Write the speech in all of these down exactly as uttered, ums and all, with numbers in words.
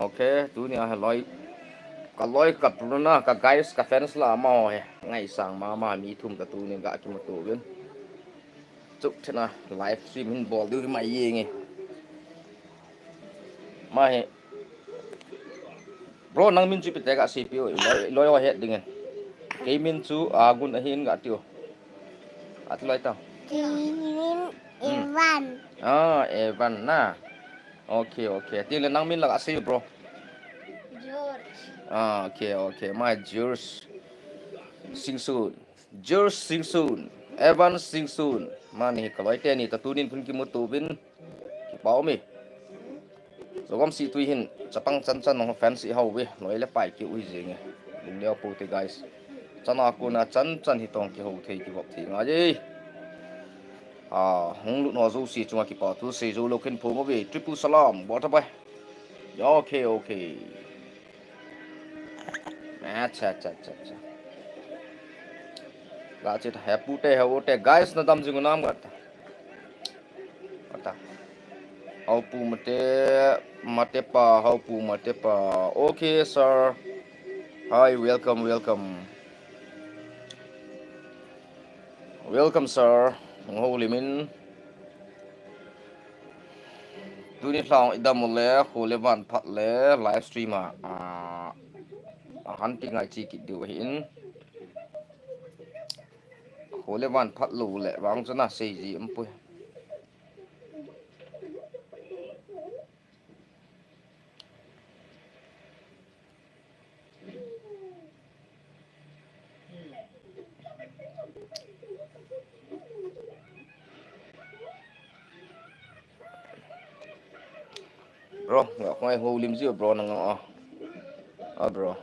Okay, tuni a loi, ka loi, ka brother, ka guys, ka fans la amaho hi ngaisang mama, mi thum ta tuni ga kimuto uvin. Chuk thena live stream hin bol diu hi mai yenge. Mahi. Bro, nang min chu ipi ti ga sei peh o, loi, loi o het dingin. Kei min chu Agun ahin ga ti o. Ati loi ta. Kei min Hmm. Evan. Ah, Evan na. Okay, okay. Ti le nang min la ga sei o, bro. George. Ah, okay, okay. My George Singson. George Singson. Evan Singson. Mani hi ka loi teni ta tunin khun kimuto uvin. Kipa um e. Jogam City hin chapang chan chan nong fans i hau ve. Loi le pai ki ui jing e. Lungneo po te guys. Chana kona chan chan hi tong kihou thei kivop thei ngai e. Ah, hung lut ho jouse chunga kipa thu sei jou lou khen phong uve. Triple salam. Bol ta bai. Okay, okay. Acha, acha, acha, acha. Ga che ta, he pu te, he u te. Guys, na dam jing u nam ga ta. Ga ta. Hau pu Mate, Mate pa, Hau pu Mate pa. Okay, sir. Hi, welcome, welcome. Welcome, sir. Hung houlim in. Tuni lhang i dam u le, kho le van phat le, live stream a, a, a hunting a i che kit diu ahin. Kho le van phat lou le, vang chu na sei ji um poi. Bro, nga khoi houlim ji bro nang a. A bro.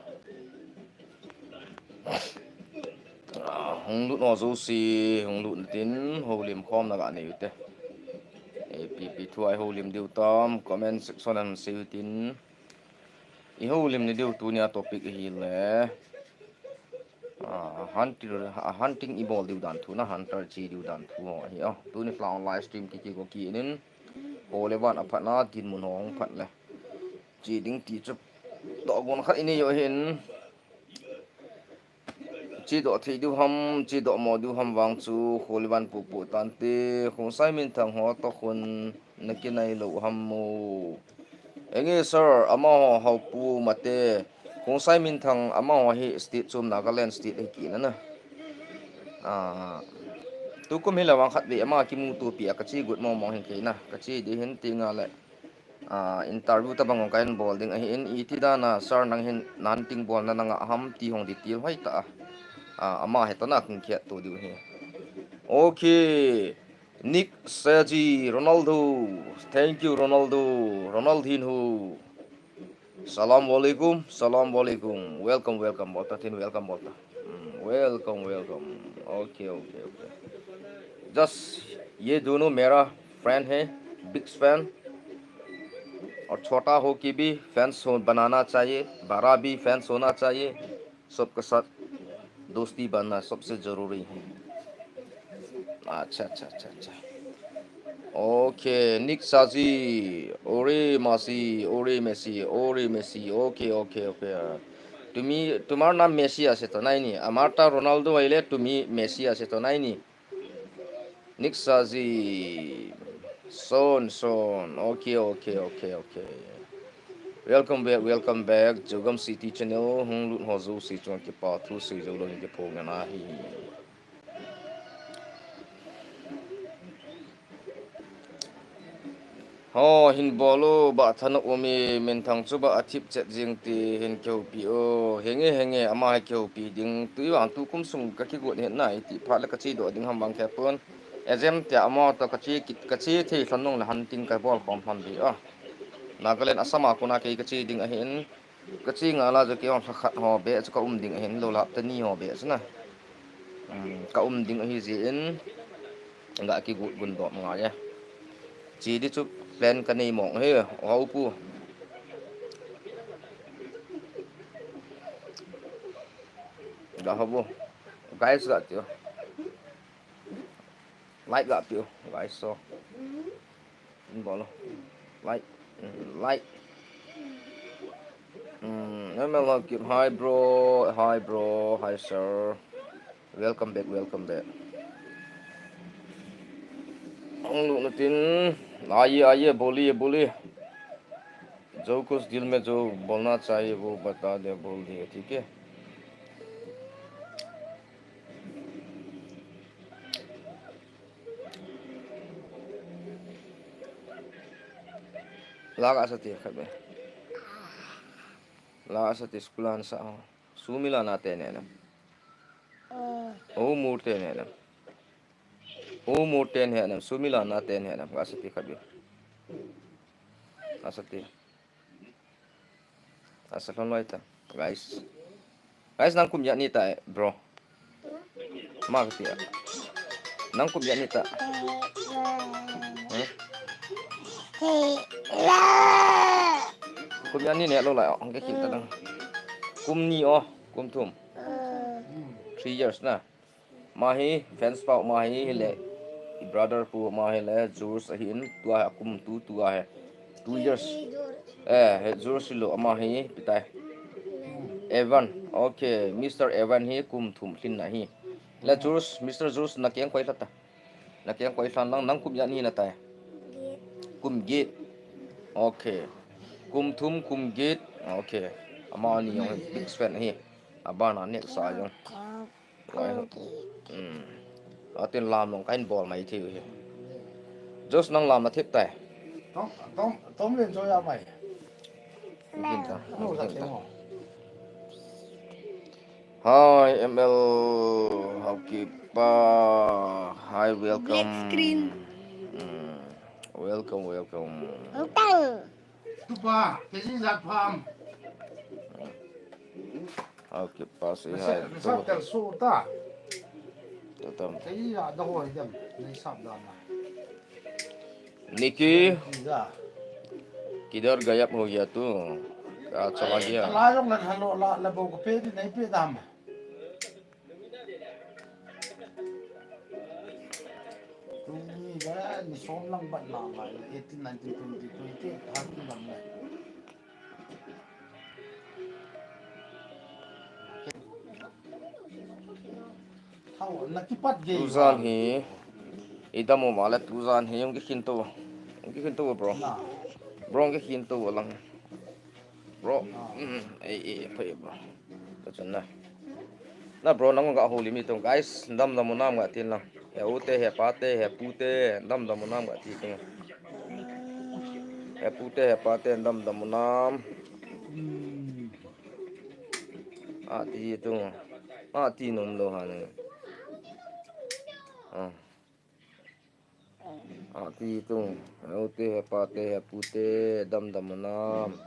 Ah, hung lut ho jouse, hung lut tin, houlim khom na ga nei u te. Ipi ipi thu a i houlim diu tam, comment section a sei u tin. I houlim ni diu tunia topic hi le. Ah, hunting, ah, hunting i bol diu dan thu na, hunter che diu dan thu ho ahi o. Tuni lhang live stream ki ki go ki nin. Kho le van a phat na, dinmun ho hung phat le. Che ding ti chu. Dogon khat i nei u hin. Che doh thei diu ham, che doh mo diu ham vang chu, kho le van pu pu tan te, Khongsai Minthang ho to khun na kinai lou ham mo. Enge sir, amaho Hau pu Mate, Khongsai Minthang amaho hi state chom Nagaland state hi kina na. Ah, tukum hi le vang khat ve ama kimuto pi a ka che got mo mo hin kei na, ka che di hin ti nga le. Ah, interview tabang ka hin bol ding ahin, iti dan a sir nang hin hunting bolna na ngah ham ti hung detail hoi ta a. Ah, ama he to na kung khiat to diu hi. Okay. Nick Saji, Ronaldo. Thank you, Ronaldo. Ronaldinho. Salam alaikum, salam alaikum. Welcome, welcome. Bol ta tin, welcome bol ta. Hmm, welcome, welcome. Okay, okay, okay. Just ये दोनों मेरा friend है, big fan. और छोटा हो के भी fans हो, बनाना चाहिए, बड़ा भी fans होना चाहिए। सबके साथ दोस्ती बनना सबसे जरूरी है। अच्छा, अच्छा, अच्छा, अच्छा। Okay, Nick Saji, Ore Masi, Ore Messi, Ore Messi. Okay, okay, okay. তুমি, তোমার নাম মেসি আছে তো, নাই নি? আমারটা রোনালদো হইলে তুমি মেসি আছে তো, নাই নি? Nick Saji, Son, Son. Okay, okay, okay, okay. Welcome back, welcome back. Jogam City Channel, hung lut ho jouse chunga kipa thu sei jou lou hin kiphong na hi. Ho, hin bol o, ba thanop um e, Minthang chu ba a thip chet jing ti hin kihoupi o. Henge, henge, ama hi kihoupi ding. Tui vang tukum sung ka kigot hin na, iti phat le ka che doh ding ham vang khe pon. Exam tia ama to ka che kit, ka che thei lhon nung le hunting ka bol khom lhon di o. Nagaland Assam a kona kei ka che ding ahin. Ka che ngal a chu kei jong lha khat ho beh chu ka um ding ahin, lou le hapta ni ho beh chu na. Um, ka um ding ahi jeh in, ga kigot gun dom ngai e. Che di chu plan ka nei mong e, o Hau pu. Ga habo. Guys ga tio. Like ga tio, guys so. Bol o. Like. Mm, like. Hmm, M L Haokip, hi bro, hi bro, hi sir. Welcome back, welcome back. Hung lut natin. आइए, आइए, बोलिए, बोलिए. जो कुछ दिल में जो बोलना चाहिए, वो बता दे, बोल दिए, ठीक है? Laga sa ti khat be. Laga sa ti school an sa ho. Sumila na te ne na. O mur te ne na. O mur te ne na. Sumila na te ne na. Ga sa ti khat be. Ga sa ti. Asa lhon loi ta. Guys. Guys, nang kum ijat ni ta, eh, bro? Ma ka ti a. Nang kum ijat ni ta. Hmm? Kum ijat ni ne lo lai, oh, hung ke kin ta dang. Kum ni, oh, kum thum. Three years na. Ama hi, fans pau ama hi, hile, i brother pu ama hile, Jules ahin, tua hi akum tu, tua hi. Two years. Eh, he Jules lo ama hi, ipi tai. Evan. Okay, Mister Evan hi kum thum lhin na hi. Le Jules, Mister Jules, na keng koi lha ta. Na keng koi lhan lang, nang kum ijat ni na tai. Kum get. Okay. Kum thum, kum get. Okay. Amani jong big fan hi. Abana next a jong. Lai. Hmm. Atin lam nong kahin bol mai thei u hi. Jos nang lam a thip tai. Tom, tom, tom len jo ya mai. Kin ta. No, kin ta. Hi, M L Haokip pa. Hi, welcome. Black screen. Hmm. Welcome, welcome. Utang. Tupa, kesi jat pham. Okay, pa si hai. Nasab tel su ta. Tatam. Kei ya da hoi dem, nei sab da na. Nikki, किधर गायब हो गया तू? कहाँ चला गया? La jong la halo la, la bo ko pe di nei pe dam. Tuni ga ni som lang bat la ngai, eighteen, nineteen, twenty, twenty, thirty lam le. Thau, na kipat ge. Tujan hi, idam u ma le tujan hi, hung kikhin to. Hung kikhin to, bro. Na. Bro, hung kikhin to lang. Bro, mm, eh, eh, phei bro. Ka chun na. Na bro, nang ga houlim tung, guys, dam dam u nam ga tin lang. He u te, he pa te, he pu te, dam dam u nam ga ti tung. He pu te, he pa te, dam dam u nam. A ti tung. A ti nom lou ha ne. Ah. A ti tung, he u te, he pa te, he pu te, dam dam u nam.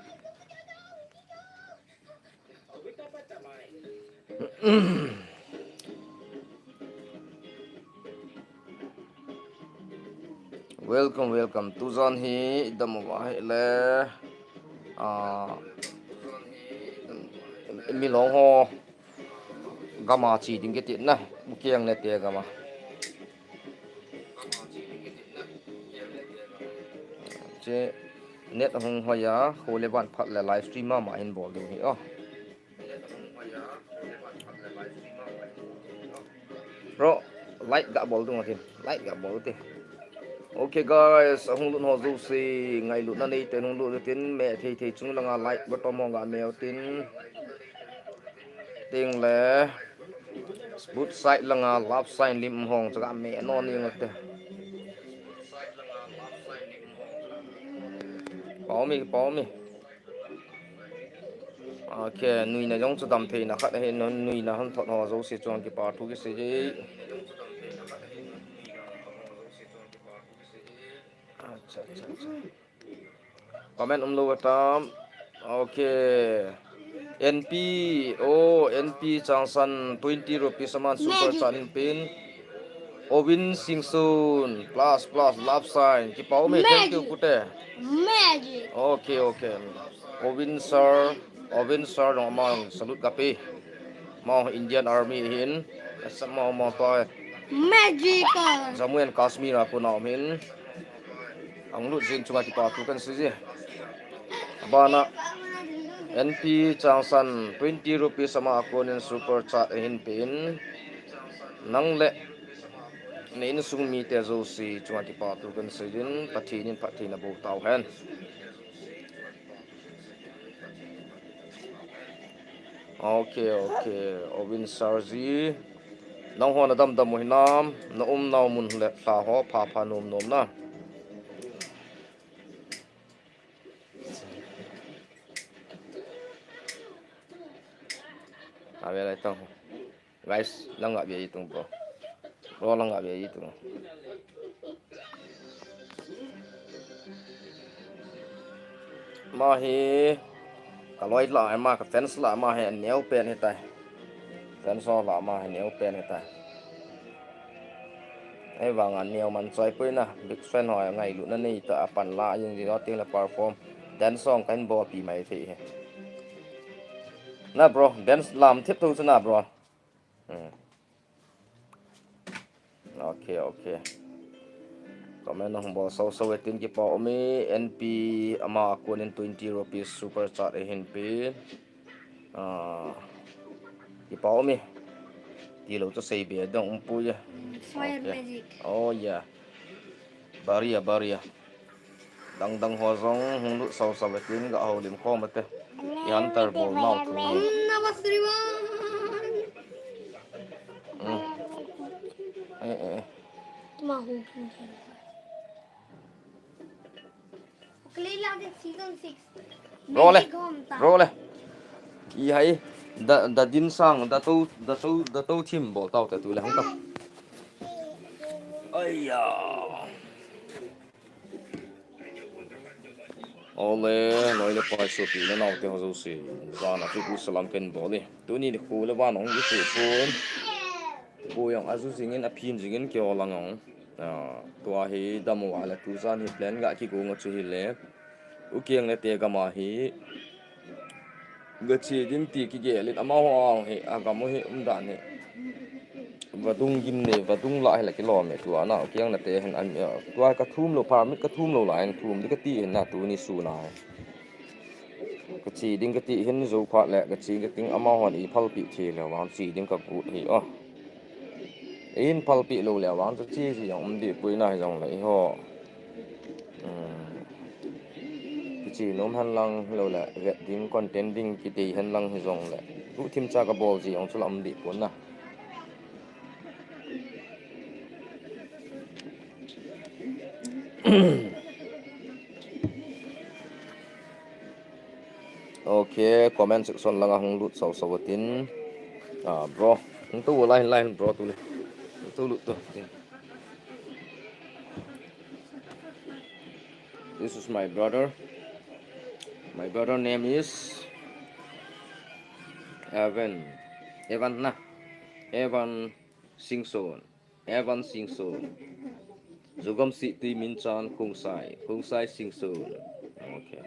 Welcome, welcome. Tujan hi dam u va hile. Ah, Milong ho gam a che ding kiti na, Bukiang le te gam a. Che net hung hoi a, kho le van phat le live stream mama hin bol ding hi o. Bro, like ga bol dung atin, like ga bol te. Okay guys, ahung lut ho jouse, ngailutna nei ten hung lut tin, me thei thei chung langa like button ho ga me u tin. Ting le, both side langa love sign lim hong chaga me no ni ngate. Pau mi, pau mi. Okay, nuina jong chu dam theina khat ahi, nuina hon thot ho jouse chunga kipa thu kisei e. Acha, acha, acha. Comment um lou atam. Okay. N P, oh, N P Changsan, twenty rupees a man super chat in pin. Ovin Singsun, plus, plus, love sign. Kipa um e, thank you, Magic. Pute. Magic. Okay, okay. Ovin sir, Ovin sir, no, amang salute kape. Mo Indian Army hin, sa mo, mo to. Magical. Jammu and Kashmir a kona um hin. Ahung lut jing chunga kipa thu kan sei e. Abana. N P Changsan, twenty rupees ama a konin super chat ahin pein. Nang le na insung mite jouse chunga kipathu kahin seijin, Pathen in phatthei naboh tauhen. Ok, ok. Ovin Sarji. Nangho nadamdam u hinam, na umnau mun le lha ho phapha nom nom na. Ave lai tang. Guys, lang nga bia itung bro. Bro, lang nga bia itung. Ama hi, ka loi lah, ama ka fans lah, ama hi aneo pen hitai. Fans ho lah, ama hi aneo pen hitai. Ahivanga neo man choi poi na, big fan ho ngailutna nei ta, apan la jing jing ho teng le perform. Dance song kahin bolpi mai thei hi. Na bro, dance lam thip thu chu na bro. Hmm. Ok, ok. Comment nahung bol soso e tin kipa um e, N P ama a konin twenty rupees super chat ahin pe. Ah, kipa um e. Tilou chu seibe ding um poi e. Fire magic. Oh yeah. Baria, baria. Dang dang ho jong hung lut soso e tin ga houlim khom ate. I hunter bol nau thu. Om Namah Shivaya. Hmm. Eh, eh, eh. Role. Role. I hai. Da, da din sang, da to, da to, da to thim bol tau te tu le hung ta. Aiya. Ole, loi le pai sopi le naote ho jouse. Jana chu pu salam kahin bol e. Tuni nikho le vannoi hung kisu pon. Pu jong aju jingin aphin jingin keiho lang jong. Ah, tua hi dam uva le tujan hi plan ga kigong a chu hile. U Kiang le te gam a hi. Gache ding ti kigel in amaho a hi, agam u hi umdan hi. Vadung gin le, vadung lah hi la kilom e tua na, U Kiang na te hin an, tua ka thum lou, permit ka thum lou lai, an thum ding kati hin na tuni sun a. Kache ding kati hin jou phat le, kache ding kati hin amahon i phalpi thei le, vang che ding ka gut hi o. Ei hin phalpi lou le vang chu che ji jong um deh poi na hi jong le eiho. Um, kiche nom hen lang lou le vet ding content ding kiti hen lang hi jong le. Guhthim cha ka bol ji jong chu la um deh pon na. Ok, comment section langa hung lut sau sau tin. Ah, bro. Hung tu line line bro tu le. Hung tu lut tu. This is my brother. My brother name is Evan. Evan na. Evan Singson. Evan Singson. Jogam City Minchan Khongsai. Khongsai Singson. Okay.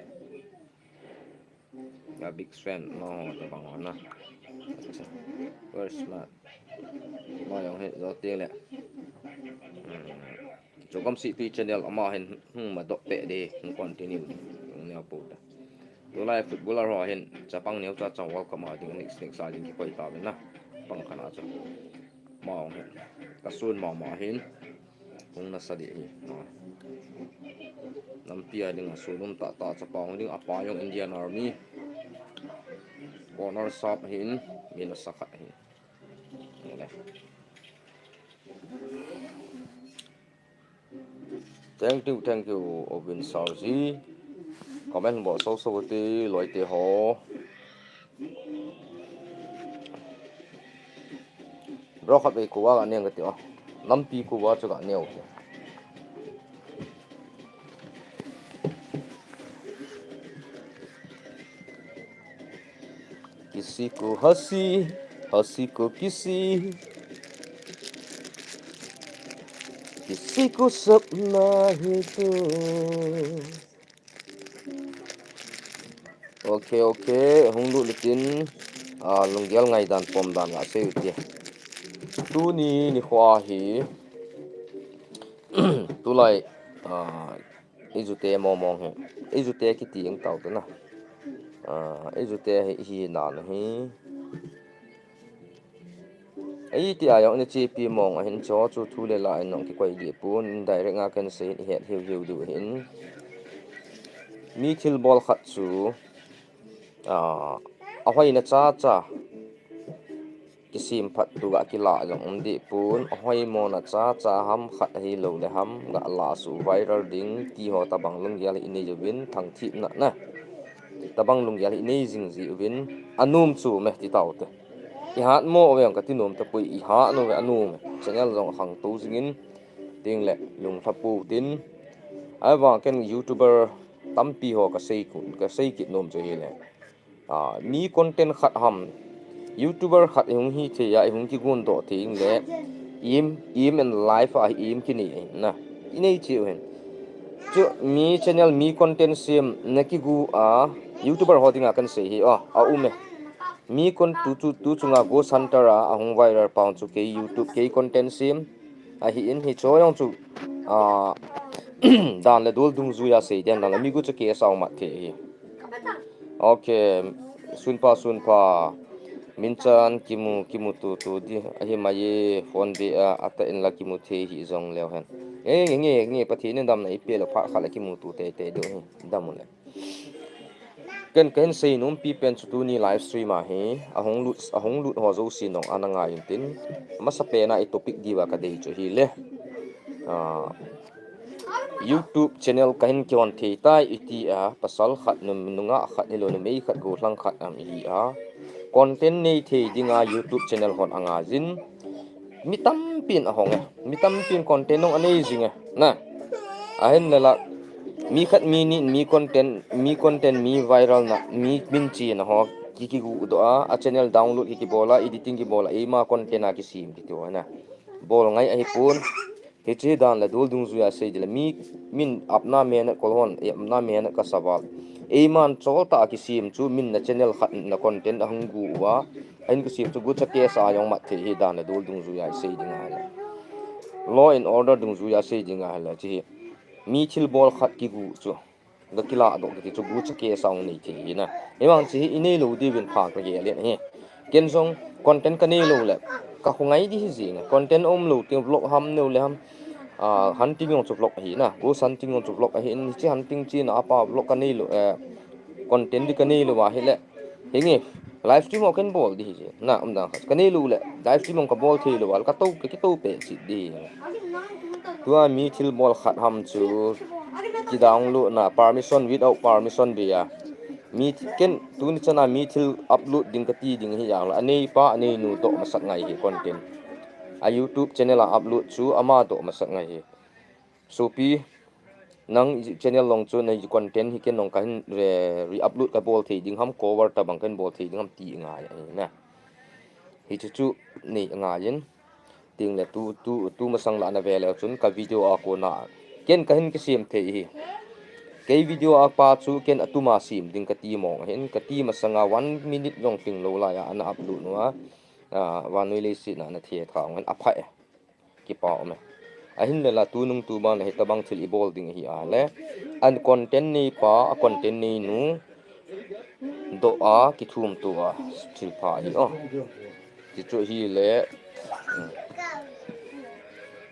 A big fan. No, the bang one. Very smart. Mo jong he, jo ting le. Hmm. Jogam City channel ama hin, hmm, ma dot pe de, hmm, continue de. Hmm, neo po ta. Tulai footballer ho hin, chapang neo cha chang World Cup ma ding next next a ding kikoi ta na. Pang khana cha. Ma ong hin. Ka sun ma ma hin. Hung nasa de hi. Ma. Nampi a ding a sun um ta ta chapang ding apa jong Indian Army. Corner sap hin, min a sakhat hin. Nge. Thank you, thank you, Ovin Sarji. Comment bol sau sau te, loi te ho. Bro khat vei kuva ga neng kati o. Nampi kuva chu ga neo. किसी को हंसी, हंसी को किसी, किसी को सपना है तू। Ok, ok, hung lut le tin, ah, lunggel ngaidan pomdan ga sei u te. Tuni nikho hi, tulai, ah, Ijute momong hi. Ijute kiti ang tau te na. Ah, ei jute hi, hi dan hi. Ei ti a jong ni chepi mong ahin cho chu thu le la in nong kikoi di pun direct nga kan sei hi het hiu hiu du hin. Mi thil bol khat chu, ah, a hoina cha cha kisem phat tu ga kila jong um di pun, a hoi mona cha cha ham khat ahi lo le ham ga la su viral ding ti ho tabang lunggel hi nei jovin thang thip na na. Tabang lunggel hi nei jing ji uvin, a nom chu me ti tau te. I hat mo ve ka ti nom ta pui, i hat no ve a nom. Channel jong khang tu jingin ting le lung tha pu tin. Ai vang ken YouTuber tampi ho ka sei ku, ka sei kit nom chu hi le. Ah, mi content khat ham, YouTuber khat i hung hi thei a, i hung kigun doh thei in le, im, im and life a, im kini na. I nei chiu hin. Chu mi channel, mi content sem na kigu a, YouTuber ho dinga kan sei hi, oh, a um e. Mi kon tu, tu, tu chunga Ghost Hunter a, a hung viral pau chu kei YouTube, kei content sem. Ahi in hi cho jong chu, ah, dan le dol dungjuia sei den dan le mi gu chu ke sau mat thei hi. Ok, sunpha, sunpha. Min chan kimu, kimu tu, tu di. Ahi mai e, phone be a, ata in la kimu thei hi jong leu hen. Nge, nge, nge, nge, Pathen in damna i pe le pha kha la kimu tu te, te do hi. Dam u le. Ken ka hin sei nom pi pen chu tuni live stream a hi, a hung lut, a hung lut ho jouse nong ana ngai in tin. Masa pen a i topic diu a ka dei chu hi le. Ah, YouTube channel ka hin kihon thei tai i ti a, pasal khat, nung, nungah khat, hilo numei khat, gollhang khat am i hi a. Content nei thei dinga YouTube channel hon a ngai jin. Mi tampin a hong e. Mi tampin content nong a nei jing e. Na. A hin le la. Mi khat mi ni mi content, mi content, mi viral na, mi min chi na ho. Ki kigu doh a, a channel download ki kibol a, editing kibol a, eima content a kisem kiti ho na. Bol ngai ahi pun. Hiche dan le dol dungjuia sei di le mi, min apna mehnat kol hon, e apna mehnat ka sa val. Eiman chol ta a kisem chu min na channel khat na content a hung gu uva. A hin kisem chu gucha ke sa jong mat thei hi dan le dol dungjuia sei ding a le. Law and order dungjuia sei ding a le chi hi. Mi thil bol khat kigu chu. Ga kila doh kiti chu gucha ke sa hung nei thei hi na. Hi vang chi hi i nei lo diuvin pha ka gel in hi. Ken jong content ka nei lo le. Ka khu ngai di hi jing. Content um lo ting vlog ham neu le ham. Ah, hunting jong chu vlog ahi na. Ghost hunting jong chu vlog ahi in chi hunting chi na apa vlog ka nei lo, eh, content di ka nei lo a hi le. Hi nge, live stream ho ken bol di hi je. Na, um dan khat. Ka nei lo le, live stream ho ka bol thei lo, al ka to, ka ki to pe chi di. Tua mi thil bol khat ham chu, ki download na, permission, without permission be a. Mi th-, ken, tuni chana mi thil upload ding ka ti ding hi jang la. A nei pa, a nei nu doh masak ngai hi content. A YouTube channel a upload chu, ama doh masak ngai hi. Sopi, nang channel long chu na content hi ken nong ka hin re, re-upload ka bol thei ding ham, cover tabang ka hin bol thei ding ham ti ngai ahi na. Hi chu chu nei ngai in. Ting le tu, tu, tu masang la na ve le chun ka video a kona. Ken ka hin kisem thei hi. Kei video a pa chu ken atuma sem ding ka ti mong hin. Ka ti masanga one minute jong tling lo lai a ana upload nu a. Ah, vannoi leiset na na the tha ngan a pha e. Kipa um e. A hin le la tu nung tu ban le hi tabang thil i bol ding hi a le. An content nei pa, a content nei nu. Doh a, kithum tu a, thil pha hi o. Ti chu hi le.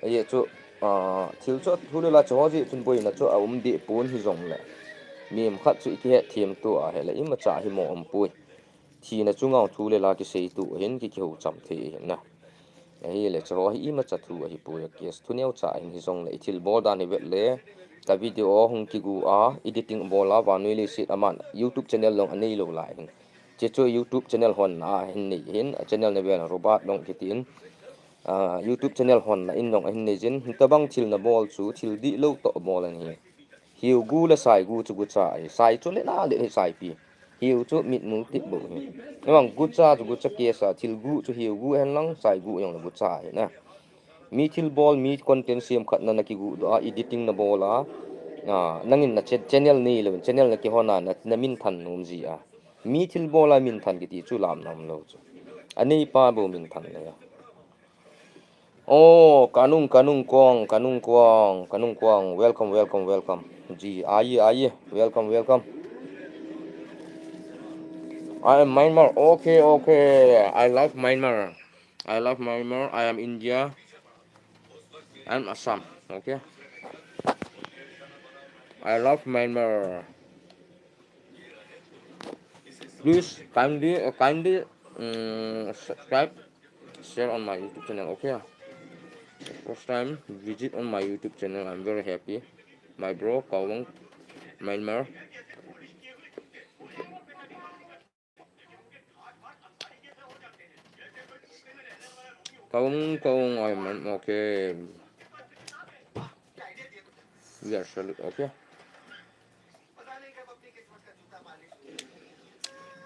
Aye chu, ah, thil chu thu le la chu ho ji chun boina chu a um di pun hi jong le. Mi khat chu i kihet them tu a he le ima cha hi mo um pui. Thina chunga thu le la kisei tu hin ki kiho cham thei hin na. Ahi le chu ho hi ima cha thu ahi pui a case thu neo cha hin hi jong le i thil bol dan hi vet le ka video hung kigu a editing bol a vannoi leiset aman YouTube channel long a nei lo lai hin. Che chu YouTube channel hon na hin nei hin a channel na vel Robert long kitin. Ah, YouTube channel hon na in long a hin nei jin. Hitabang thil na bol chu thil di lo to bol an hi. Hiu gu le sai gu chu gucha ahi. Sai chu le na le hi sai pi. Hiu chu mit mul tip bo hi. Nang gucha chu gucha case a thil gu chu hiu gu hen lang sai gu jong le gucha ahi na. Mi thil bol, mi content sem khat na na kigu doh a editing na bol a. Ah, nangin na cha-, channel nei lo, channel na kihon a na, na min than nom ji a. Mi thil bol a min than kiti chu lam nam lo chu. A nei pa bo min than le. Oh, Kanung, Kanung Kong, Kanung Kong, Kanung Kong. Welcome, welcome, welcome. Ji, aye, aye. Welcome, welcome. I am Myanmar. Okay, okay. I love Myanmar. I love Myanmar. I am India. I'm Assam. Okay. I love Myanmar. Please kindly, uh, kindly um, subscribe, share on my YouTube channel. Okay. First time visit on my YouTube channel. I'm very happy. My bro, Kawang, Myanmar. Kawang, Kawang, I am okay. We are salute, okay.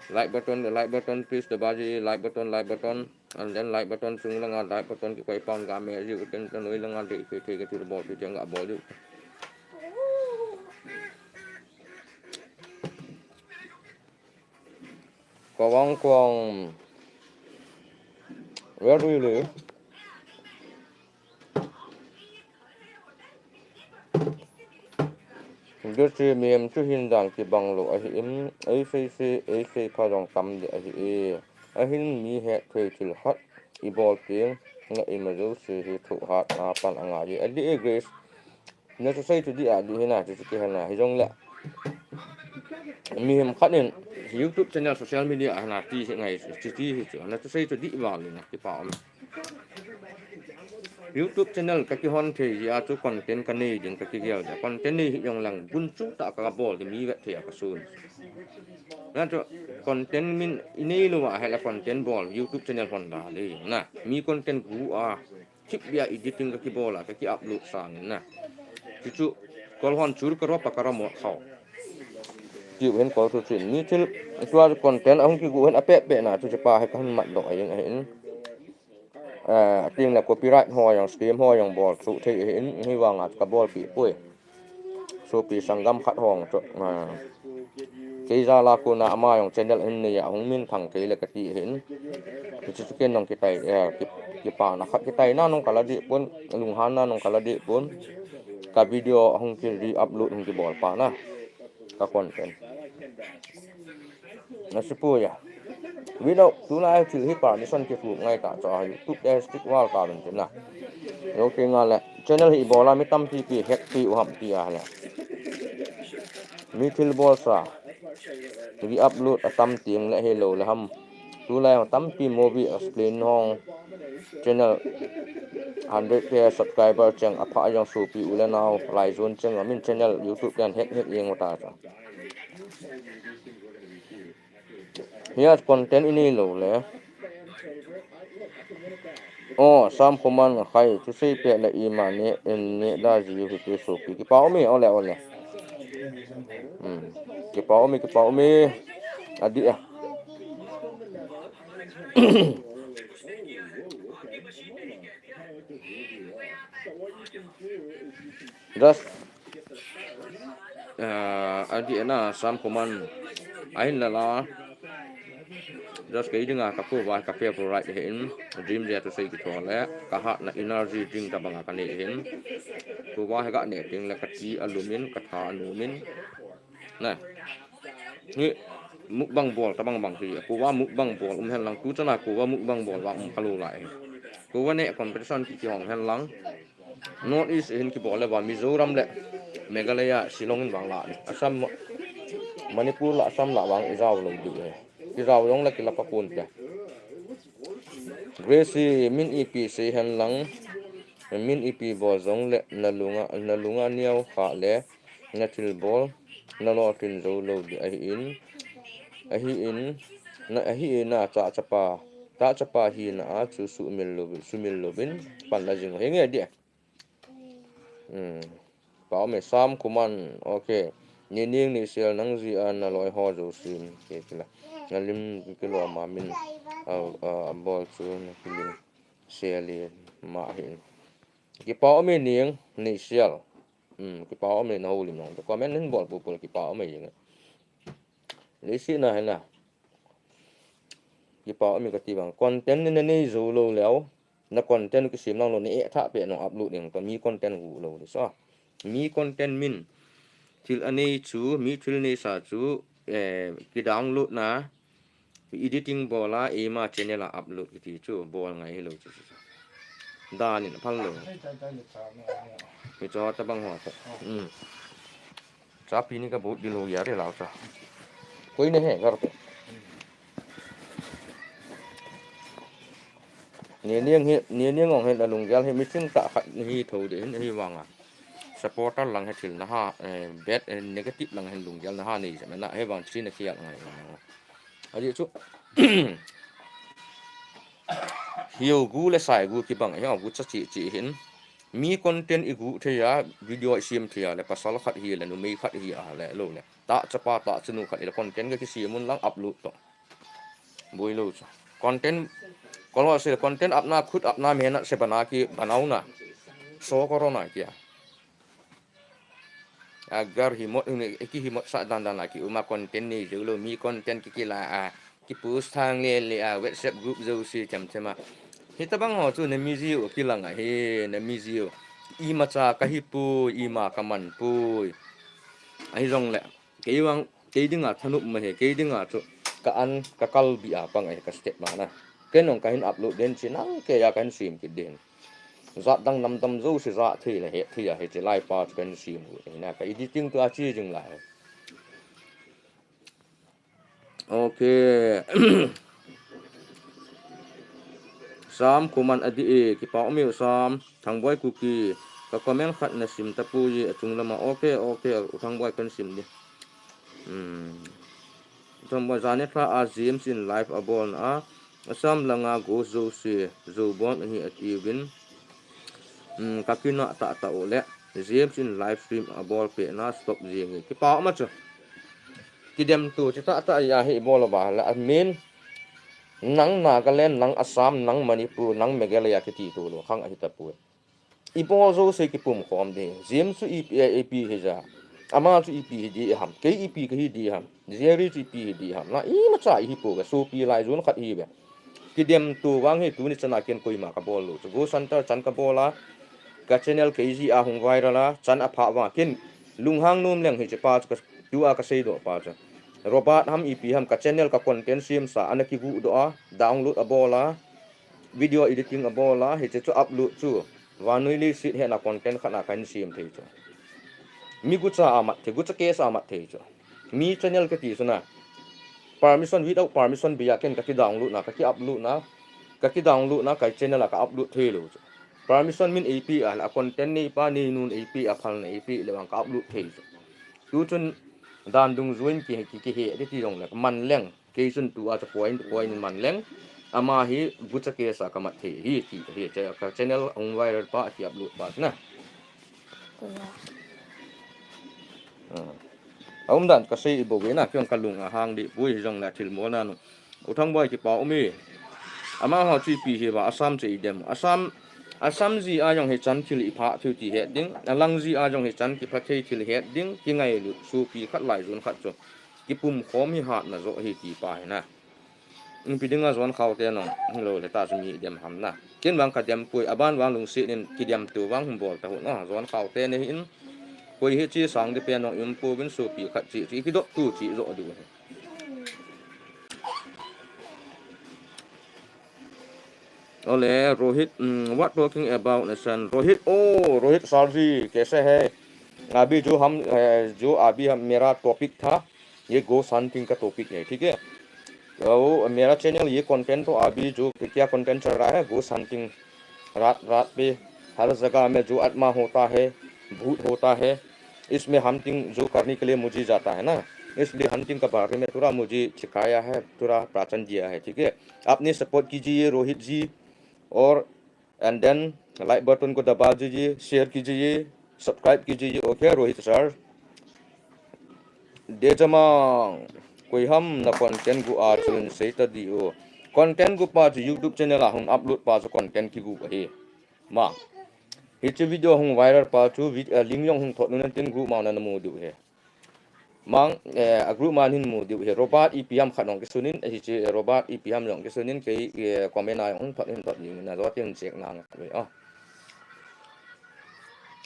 Like button, the like button, please, the baji, like button, like button, and then like button, sung langa like button, ki koi pang ga me ji, uten tan noi langa de, ke ke ke tu bol, ke ke ga bol ju. Kawang Kawang. Where do you live? Desi mihem chu hin dan kibang lou ahi in, ei sei sei, ei sei pha jong tam deh ahi e. Ahin mi het thei thil khat i bol teng, na ima jouse hi thoh hat na pan a ngai e. A dih e Grace. Na chu sei chu dih a dih hi na, chu chu kihen na. Hi jong le. Mihem khat in YouTube channel, social media a na ti hi ngai, chu ti hi chu. Na chu sei chu dih val in na kipa um. YouTube channel ka kihon thei jeh a chu content ka nei ding ka kigel jeh a. Content nei hi jong lang bun chu ta ka bol ding mi vet thei a ka sun. Na chu content min i nei lou a hela content bol YouTube channel hon da le na. Mi content gu a, chip bia editing ka kibol a, ka ki upload sang na. Chu chu kol hon chur ka ro pa ka ra mo khau. Tiu hen kol chu chin. Mi thil tua content ahung kigu hen a peh peh na chu chu pa he ka hun mat doh a jeng a hin. A, ting le copyright ho jong, scam ho jong bol chu thei ahi in, hi vang a ka bol pi pui. Sopi sanggam khat hong chu, a, kei jal a kona ama jong channel in nei a hung min thang kei le ka ti ahi in. Chu chu ken jong kitai, a, ki, kipa na khat kitai na nung ka la dih pun, lunghan na nung ka la dih pun. Ka video hung ki re-upload hung kibol pa na. Ka content. Na si pui a. Without, tulai thil hi permission kikhup ngai ta chu a YouTube te strict val ta lun tin na. Lo te nga le channel hi bol a mi tampi pi hack pi u ham pi a le. Mi thil bol sa. Re-upload a tam ting le hi lo le ham. Tulai hong tampi movie explain hong channel hundred K subscriber cheng a pha jong sopi u le nau lai zon cheng a min channel YouTube ten hack hack jeng u ta chu. Hiya content i nei lou le. Oh, Sam Khuman khai, chu sei peh le ima ne, en ne da ji u hi pe sopi. Kipa um e, ole, ole. Hmm. Kipa um e, kipa um e. A dih a. Just, ah, a dih na Sam Khuman. Ahin la la. Just kei dinga ka kuva ka favorite hi in. Dream jeh a chu sei kitho le. Ka hatna energy drink tabang a ka nei hin. Kuva hi ka nei ting le ka chi a lum in, ka tha a num in. Na. Hi mukbang bol tabang bang hi. Kuva mukbang bol um hen lang tu chana kuva mukbang bol vang um ka lou lai. Kuva ne competition ki ki hong hen lang. North East hin kibol le va Mizoram le Meghalaya, Shillong in vang la ni. Assam, Manipur la Assam la vang i jao lou diu e. Ki jao jong le ki la pa pon te. Gracie, min ipi sei hen lang. Min ipi bol jong le na lunga, na lunga niau kha le na thil bol na lolhin jou lou ding ahi in. Ahi in, na, ahi in na cha chapa, cha chapa hina a chu sumil lou, sumil louvin pan la jing u hi nge dia. Hmm. Pa um e Sam Khuman, okay. Ni ning ni sel nang ji a na loi ho jo sim. Ke kila. Na lim kilo ma min a, a, a bol chu na kilim sel i ma hin. Kipa um e ning ni sel. Hmm, kipa um e na ho lim nong. Comment hin bol pu pu kipa um e jing. Ni si na hena. Kipa um e ka ti bang. Content ni na nei jou lou leu. Na content kisem lang lou ni e tha pe nong upload ding to mi content gu lou le so. Mi content min thil a nei chu, mi thil nei sa chu, eh, ki download na, Editing bol a, eima channel a upload kiti chu, bol ngai hilou chu chu. Dan in aphal lou. Hichu tabang ho. Hmm. Chapi ni ka boot di lou ya re lau cha. Koi ne he gar pe. Neniang hi, Neniang ong hi na lunggel hi missing tah khat hi tho de hin hi vang a. Supporter lang hi thil na ha, eh, bad, eh, negative lang hi lunggel na ha nei jam na hi vang chi na kial ngai. Aji chu. Hiu gu le sai gu kibang hi gu cha chi chi hin. Mi content i gu thei a, video i sim thei a le pasal khat hi le numei khat hi a le lou le. Ta chapa ta chanu khat hi le content ka kisim un lang upload to. Boi lou chu. Content, kolo se content apna khut apna mehnat se bana ki banao na. So corona kia. Agar himot, himot, ki himot sa dan dan la ki uma content nei jou lou, mi content ki kila a, ki post thang le le a, WhatsApp group jouse cham cham a. Hitabang ho chu na mi jiu kilang a hi, na mi jiu. Imacha ka hi poi, ima ka man poi. Ahi jong le, kei vang, kei dinga thanop ma he, kei dinga chu ka an, ka kal bi a pang a hi ka step ma na. Ken ong ka hin upload den chi nang kei a ka hin sim kit den. Jat dang nam dam jouse ja thei le he thei a hiche lai pa chu ka hin sim u. Hina ka editing tu a chi jing lai. Okay. Sam Kuman a di e, kipa um e u Sam, Thangboi Kuki, ka comment khat na sim tapoi e, achung lama. Okay, okay, u Thangboi kan sim di. Hmm. U Thangboi, Janethla a James in live a bol na a, Assam langa ghost jouse, jou bom ahi ati uvin. Hmm, ka kina tah tah u le, James in live stream a bol peh na stop jing e. Kipa um a chu. Kidem tu chi tah tah a hi bol ba la admin. Nang Nagaland, nang Assam, nang Manipur, nang Meghalaya kiti tu lou khang ahi tapoi. I bol jouse kipum khom di. James chu ipi, ipi hi ja. Ama chu ipi hi di ham. Kei ipi ka hi di ham. Jerry chu ipi hi di ham. Na imacha i hi po ga sopi lai jun khat hi be. Kidem tu vang hi tuni chana ken koima ka bol lou chu. Ghost Hunter chan ka bol a. Ka channel K G a hung viral a. Chan a pha vang ken. Lunghang nom leng hiche pa chu ka, tu a ka seidoh pa chu. Robert ham ipi ham ka channel ka content sim sa ana kigu doh a. Download a bol a. Video editing a bol a, hiche chu upload chu. Vannoi leiset hena content khat na ka hin sim thei chu. Mi gucha a mat thei, gucha case a mat thei chu. Mi channel ka ti chu na. Permission, without permission bei a ken ka ki download na, ka ki upload na. Ka ki download na, ka channel a ka upload thei lou chu. Permission min eipeh a, a content neipa, neinun eipeh a, phalna eipeh le vang ka upload thei chu. Tu chun dan dungjuiin ki, ki, kihe, ti ti jong le, man leng. Kei chun tu a chu point, point in man leng. Ama hi gucha case a ka mat thei hi, ti hi, che-, ka channel hung viral pa, ki upload pa na. Ah. A um dan ka sei i bou ve na, kei jong ka lung a hang di poi hi jong le thil mo na nu. U Thangboi kipa um e. Amaho chu ipi hi ba, Assam chu i dem. Assam, Assam ji a jong hi chan thil i pha thei ti het ding. A lang ji a jong hi chan kipha thei thil het ding. Kingailut sopi khat lai jun khat chu. Kipum khom hi hatna jo hi ti pa hi na. Ipi dinga John Khaute nong, hilou le ta chu mi dem ham na. Ken vang ka dem poi, aban vang lungset in kidem tu vang hung bol ta hu no. John Khaute ne hin, koi hi chi sang di pen nong i um pouvin sopi khat chi, chi kidop tu chi jo du. Ole, Rohit, mm, what talking about na san? Rohit, oh, Rohit sir ji, kaise hai? Abhi jo hum, eh, jo abhi hum, mera topic tha, ye ghost hunting ka topic hai, theek hai? To mera channel ye content to abhi jo kya content chal raha hai, ghost hunting, raat, raat pe har jagah mein jo atma hota hai, bhoot hota hai, isme hunting jo karne ke liye mujhe jata hai na, isliye hunting ke baare mein thoda mujhe sikhaya hai, thoda pahchan diya hai, theek hai? Apni support kijiye Rohit ji, aur and then like button ko daba dijiye, share kijiye, subscribe kijiye, okay Rohit sir. Dejamang, koi ham na content gu a chun sei ta di o. Content gu pa chu YouTube channel a hung upload pa chu content kigu ahi. Ma. Hiche video hung viral pa chu vid-, eh, link jong hung thot nu nan tin group ma na namu diu ahi. Mang, eh, a group man hin mu diu hi Robert E P M khat nong kisunin, eh, hiche Robert E P M nong kisunin kei, eh, comment a jong thot hin thot ding na jo tin check na ngai ve, oh.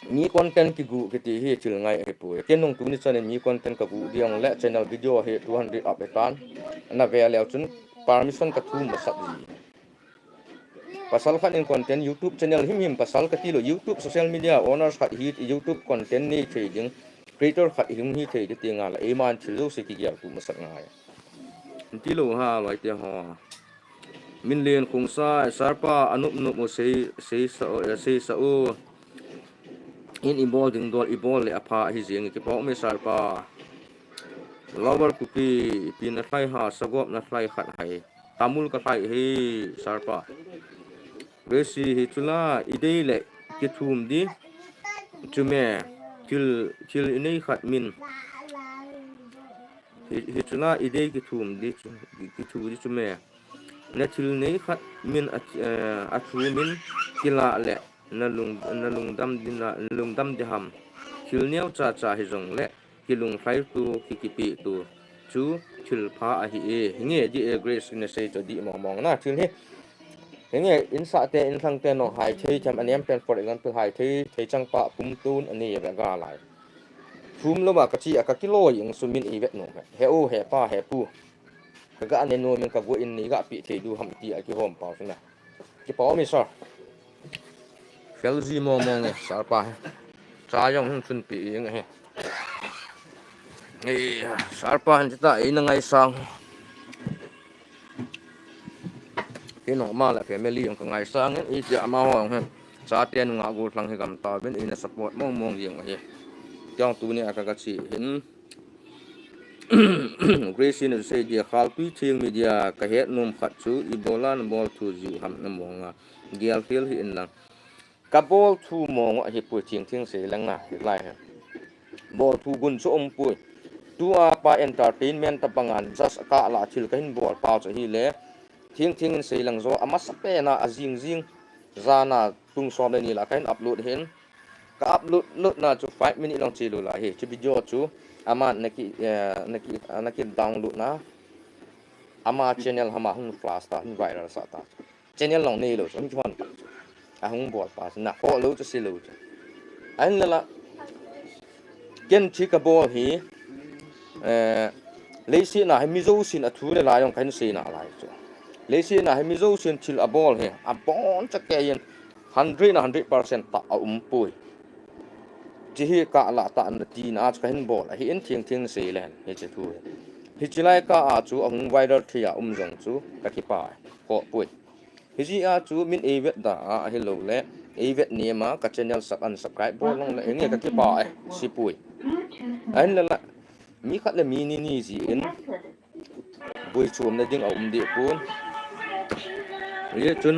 Mi content kigu kiti hi thil ngai hi poi. Ken nung tuni chan in mi content kagu ding le channel video hi two hundred up hi tan. Na ve leu chun permission ka thum masat ji. Pasal khat in content YouTube channel himhim pasal ka ti lou, YouTube social media owners khat hi YouTube content nei thei ding, creator khat hung hi thei ding ti ngal a, eiman thil jouse kigel tu masat ngai. Ti lou ha, loite ho. Min len khung sa, Sarpa, anop nop u sei, sei sa u, eh, sei sa u. In ibol ding dol, ibol le apha hi jing, kipa ume Sarpa. Lower Kuki, pi na thlai ha, sagop na thlai khat hai. Tamul ka thlai hi, Sarpa. Gracie hi chula, idei le kithum di. Chume, thil, thil inei khat min. Hi, hi chula idei kithum di chu, kithu di chu me. Na thil nei khat min a, eh, a thu min kila le na lung, na lungdam di na, na lungdam di ham. Thil neo cha cha hi jong le kilunglhai tu, ki, kipi tu chu thil pha ahi e. Nge di e Grace na sei chu di mong mong na thil hi. Nge insa te, inlhang te nong hai thei cham anem pen, for example, hai thei, thei chang pa pum tun ani ve ga lai. Thum lou a ka chi a ka kiloi ing sumin i vet nung he. He u, he pa, he pu. Ka ga ne nu min ka gu in ni ga pi thei du ham ti a kihom pau sina. Kipa ume sir. Fel ji mong mong e, sir pa he. Cha jong hung chun pi ing he. Ei, sir pa han ta ei na ngai sang. Kei nong ma la family jong ka ngai sang in, i ti ama ho jong he. Cha te nung a gu thlang hi gam ta bin, i na support mong mong jing he. Tiang tu ni a ka ka chi hin. Gracie na sei dia, Khaltui Thing Media, ka het nom khat chu, ibola na bol thu jiu ham na mong a. Gel khel hi in lang. Ka bol thu mong a hi pui, Thing Thing sei lang a, hi lai he. Bol thu gun chu um pui. Tu a pa entertainment ta bangan, just ka la thil ka hin bol pau chu hi le. Thing Thing in sei lang jo, a masa pen a, a jing jing. Jana tung som le ni la ka hin upload hin. Ka upload lut na chu five minute long chi lou la hi. Chu video chu ama na ki, eh, na ki, na ki download na. Ama channel hama hung flash ta, hung viral sa ta. Channel long nei lou chu, hung kihon ta chu. A hung bol pa chu, na ho lou chu si lou chu. Ahin la la. Ken thi ka bol hi, eh, leiset na hi mi jousen a thu le la jong ka hin sei na lai chu. Leiset na hi mi jousen thil a bol hi, a bon cha kei in hundred na hundred percent ta a um pui. Chi hi ka la ta na ti na chu ka hin bol a hi in Thing Thing sei le hi chi thu hi. Hi chi lai ka a chu a hung viral thi a um jong chu ka kipa ko pui. Hi ji a chu min ei vet da a, a hi lou le, ei vet ni ma ka channel sub unsubscribe bol long le, nge ka kipa e, si pui. Ahin la la, mi khat le mi ni ni ji in, bui chom na ding a um di pun. Ye chun,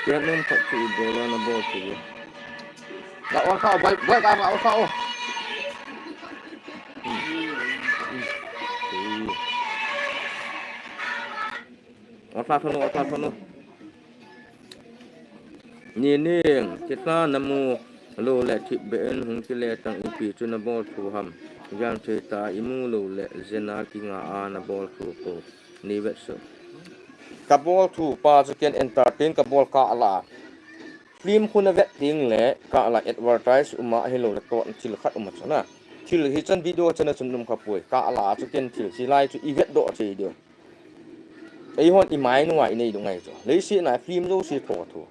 kei nom khat chu ibola na bol chu. Ka on kha, boi, boi ka, ka on kha, oh. Ota thonu, ota thonu. Ni ning, thitha na mu lou le thip be in hung kile tang ipi chu na bol thu ham. Jan thei ta i mu lou le jena kinga a na bol thu po. Ni vet su. Ka bol thu pa chu ken entertain ka bol ka la. Film khu na vet ding le ka la advertise um a hi lou le to thil khat um a chu na. Thil hi chan video chan a chun um kha pui. Ka la chu ken thil si lai chu i vet doh chei ding. Eihon i mai nunga i nei dung ngai chu. Leiset na film jouse tho thu.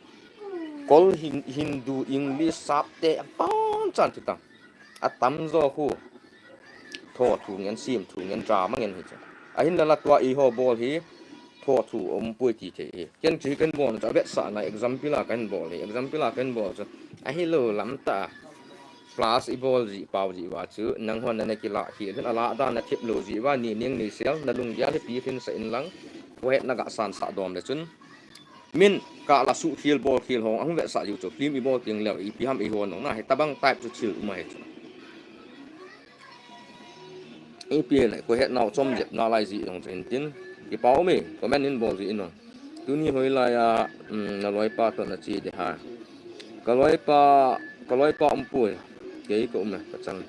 Kol Hin-, Hindu, English, Sapte, a pon chan chu tang. A tam jo khu. Tho thu ngen, sim thu ngen, drama ngen hi chu. Ahin la la tua eiho bol hi. Tho thu um pui ti thei hi. Ken chu hi ken bol chu a vetsahna example a kan bol hi. Example a kan bol chu. A hi lou lam ta. Plus i bol ji pau ji va chu, nang hon na na kila hi, hin a la dan na thip lou ji va, ni ning ni sel, na lunggel hi pi hin sa in lang, ko het na ga san sa dom le chun. Min ka la su khil bol khil hong, ang vetsah ji chu, film i bol ting leu, ipi ham i hon nong na, hi tabang type chu thil um a hi chu. Ipi le, ko het nau chom jep na lai ji dong chen tin. Kipa ume, comment in bol ji in nong. Tuni hoilai a, um, na loipa to na chi de ha. Ka loipa, ka loipa um pui. Kei ka um e, ka chang.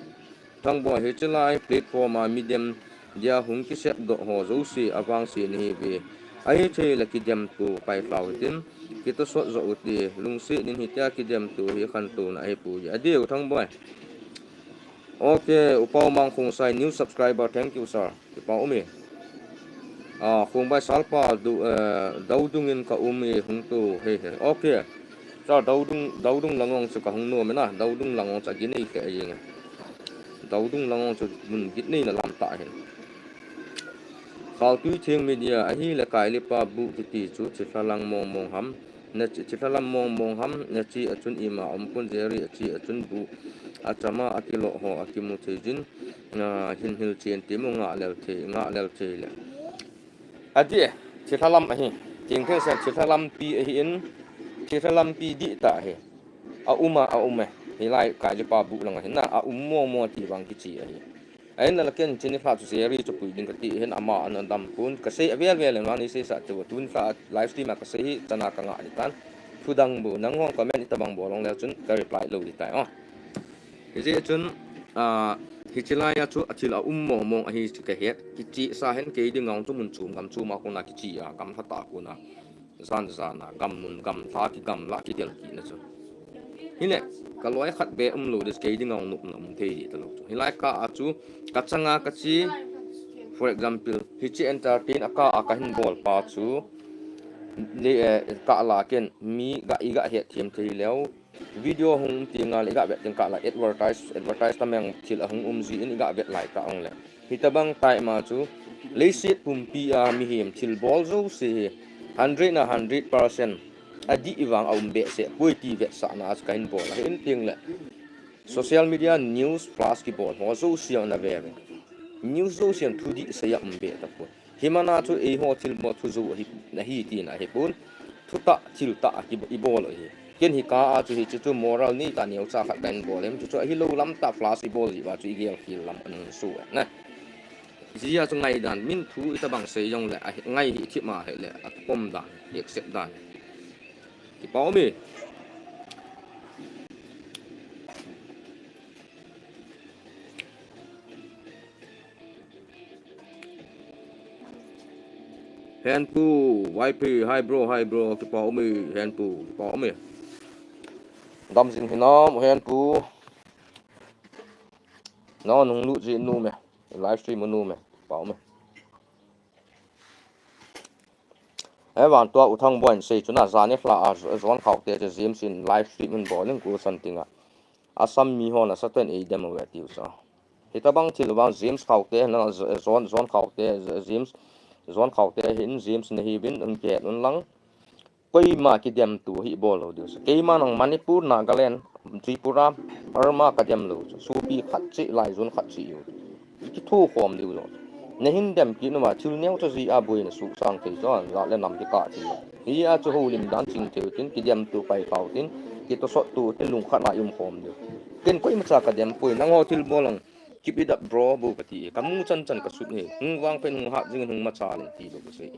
Thangboi hi chilai platform a mi dem dia hung kisep doh ho jouse a vangse na hi ve. Ahi thei le kidem tu pai tau tin. Kitosot jo u ti. Lungset nin hitia kidem tu hi khantou na ahi pui. Adiu Thangboi. Ok, Upa Mang Khongsai, new subscriber, thank you, sir. Kipa ume. A, Khongbai Salpa du, eh, Daudung in ka um e hung to, he, he. Okay. Cha Daudung, Daudung lang ong chu ka hung nom e na, Daudung lang ong chu a ginei khe a ing e. Daudung lang ong chu mun ginei na lam ta hin. Khaltui Theng Media, ahile Kailipa bu kiti chu, Thilha lang mong mong ham. Na chi, Thilha lam mong mong ham, na chi a chun ima um pon Jerry a chi a chun bu a chama a kilo ho a kimu thei jin, na hin hil chen ti mu nga lel thei, nga lel thei le. A di, Thilha lam ahi, ting theng sen Thilha lampi ahi in, Thilha lampi di ta ahi. A um a, a um e, hilai Kailipa bu lang ahi na, a um mong mong ti vang kichi ahi. Ahin la ken chini hla chu Jerry chu pui ding kati hin ama ana dam pon. Kasei avel vel in vang nei seisah chu tun hla live stream a kasei hi chana kanga ahi tan. Thu dang bu nang hon comment itabang bol long leu chun ka reply lou ding tai o. Hijeh chun, a, hichi lai a chu a thil a um mong mong ahi chu kahet. Kichi sa hin kei ding ngang chu mun chom gam chom a kona kichi a, gam lha tah a kona. Jan jan a, gam mun, gam lha, kigam la, kidel kit na chu. Hile, ka loi khat be um lou ding, kei ding a nop na um thei ding ta lou chu. Hilai kah a chu, ka changa ka chi, for example, hichi entertain a kah a ka hin bol pa chu, le, eh, kah la ken, mi ga i ga het thiam thei leu, video hung um ti nga le i ga vet ting kah la advertise, advertise tameng thil a hung um ji in i ga vet lai ta ong le. Hitabang tai ma chu, leiset pumpi a mihem thil bol jouse hi, hundred na hundred percent, a di i vang a um behseh, poi ti vetsahna a chu ka hin bol a. Hin ting le, social media news plus kibol ho jouse a na ve ve. News jouse a thu di sei a um be ta poi. Himana chu eiho thil bol thu jou ahi, ahi tina ahi pon. Thu tah, thil tah a ki, i bol ahi. Ken hi ka a chu hi chu, chu moral nei ta neo cha khat ka in bol em chu chu ahi lou lam tah flash i bol ji va chu i gel khel lam an su na. Ji a chu ngai dan min thu itabang sei jong le, a ngai hi thima he le, a pom dan, accept dan. Kipa um e. Henpu, Y P, hi bro, hi bro, kipa um e, Henpu, kipa um e. Dam jing hinam, Henpu. No, nung lut ji nu me, live stream nu me, kipa um e. Evan tua U Thangboi in sei chu na, jani hla a John Khaute chu James in live stream in bol in ku san ting a. Assam mi hon a Satan ei dem ve tiu sa. Hitabang thil vang James Khaute na, John, John Khaute, James, John Khaute hin James na hi vin un ke un lang. Koima kidem tu hi bol lou diu sa. Keima nang Manipur, Nagaland, Tripura, Burma ka dem lou chu. Supi khat chi, lai zun khat chi u. Kithu khom diu lou. Na hin dem kit numa thil neo chu ji a boi na su sang thei chu an la le nam ki ka ti. Hi a chu ho lim dan ching thei tin kidem tu pai kau tin kitosot tu tin lung khat na um khom diu. Ken koima cha ka dem poi nang ho thil bol ang. Keep it up bro bu ka ti. Ka mu chan chan ka sut ni. Hung vang pen hung hat jing hung ma cha len ti lo ka sei.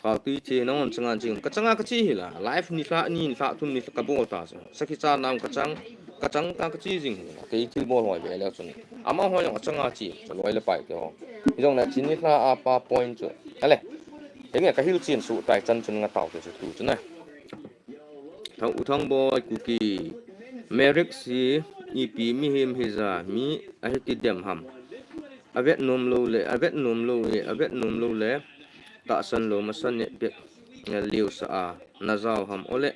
Kha tui che nang on changa ching. Ka changa ka chi hi la. Live ni hla ni hla thum ni ka bol ta. Sakhi cha nang ka chang. Ka chang ta ka chi jing hi la. Kei thil bol hoi ve le chun. Ama hoi jong a changa chi. Cha loi le pai te ho. Hi jong na chin ni hla a pa point chu. Ale. Henge ka hil chin su tai chan chun nga tau te su tu chu na. Thang U Thangboi Kuki. Merix hi ipi mihem hi ja mi ahi ti dem ham. A vet nom lou le, a vet nom lou e, a vet nom lou le. Tahsan lou masa ne pek, eh, liu sa a, na jao ham o le,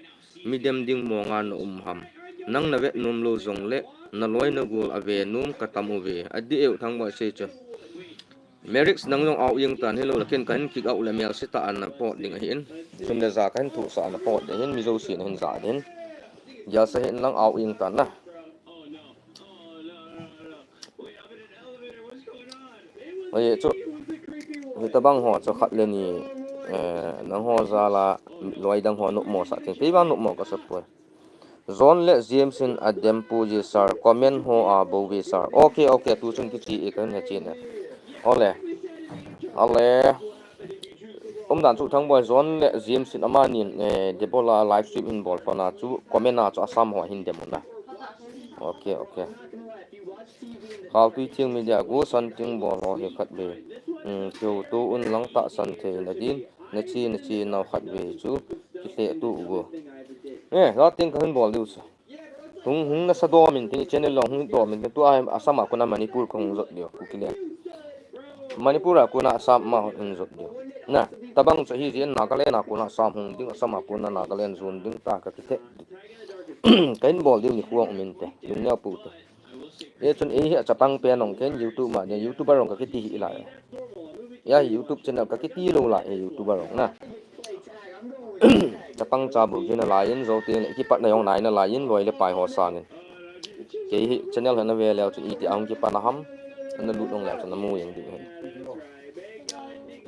mi dem ding mong a na um ham. Nang na vet nom lou jong le, na loi na gol a ve nom ka tam u ve. A di e U Thangboi sei chu. Merix nang jong au ing tan hi lou le ken ka hin kick out le mel se ta an na pot ding ahi in. Sum le ja ka hin thu sa an na pot ding hin mi jo si na hin ja ding. Gel sa hin lang au ing tan na. Oi chu. Hitabang ho chu khat le ni, eh, nang ho ja la loi dang ho nop mo sa tin. Kei bang nop mo ka sa poi. John le James in a dem pu ji sir, comment ho a bou ve sir. Okay, okay, tu chun kichi e kan he chin e. Ole. Ale. Um dan chu Thangboi John le James in amani, eh, Debola live stream in bol pana chu comment a chu Assam ho hin dem un na. Okay, okay. Khautui Theng Media gu san ting bol ho hi khat ve. Hmm, keu tu un lang tahsan thei na din. Na chi, na chi nau khat ve chu kihleh tu u gu. Eh, la ting ka hin bol diu chu. Hung, hung nasa dom in tin, channel long hung dom in tin, tua Assam a kona Manipur kahung jot diu, Kuki le. Manipur a kona Assam a hung jot diu. Na, tabang chu hijeh in Nagaland a kona Assam hung ding, Assam a kona Nagaland jon ding tia kakithe. Kahin bol diu nikho um inte, lungneo pou te. Hichun eihi achapang pen ong ken YouTube ma ding, YouTuber ong kakiti hih lai. Hiya hi YouTube channel kakiti lou lai, hi YouTuber ong na. Chapang chabou jin alai in, jou teng le kipatna jong nai nalai in, loi le pai ho sangin. Kei hi channel hi nave leu chun iti a hung kipat na ham, nalut ong leu chun namu jeng ding ahi.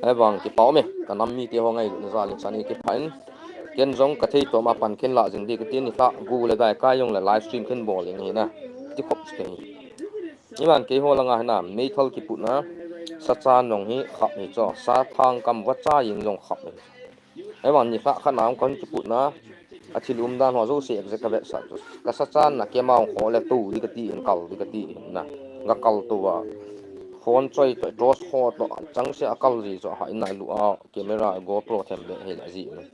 Ahivang kipa ume, kanam mite ho ngailutna jal in chan hi kipah in. Ken jong kathei tom a pan ken lah jing ding kati, nilhah gu le dai kai jong le live stream ken bol ding ahi na. Ti khop chu kei hi. Iman keiho langa hi na, meithal kiputna, sachan jong hi khap hi chu, sathang kam vacha jeng jong khap hi. Ahivang nilhah khat na jong kahung kiputna, athil umdan ho jouse exact kavetsah chu. Kasachan na keima jong kho le tou ding kati in, kal ding kati in na. Gakal tou a. Phone choi toh, torch ho toh, changseh a kal ji chu, ha in na lu a, camera, GoPro them le hi la ji in.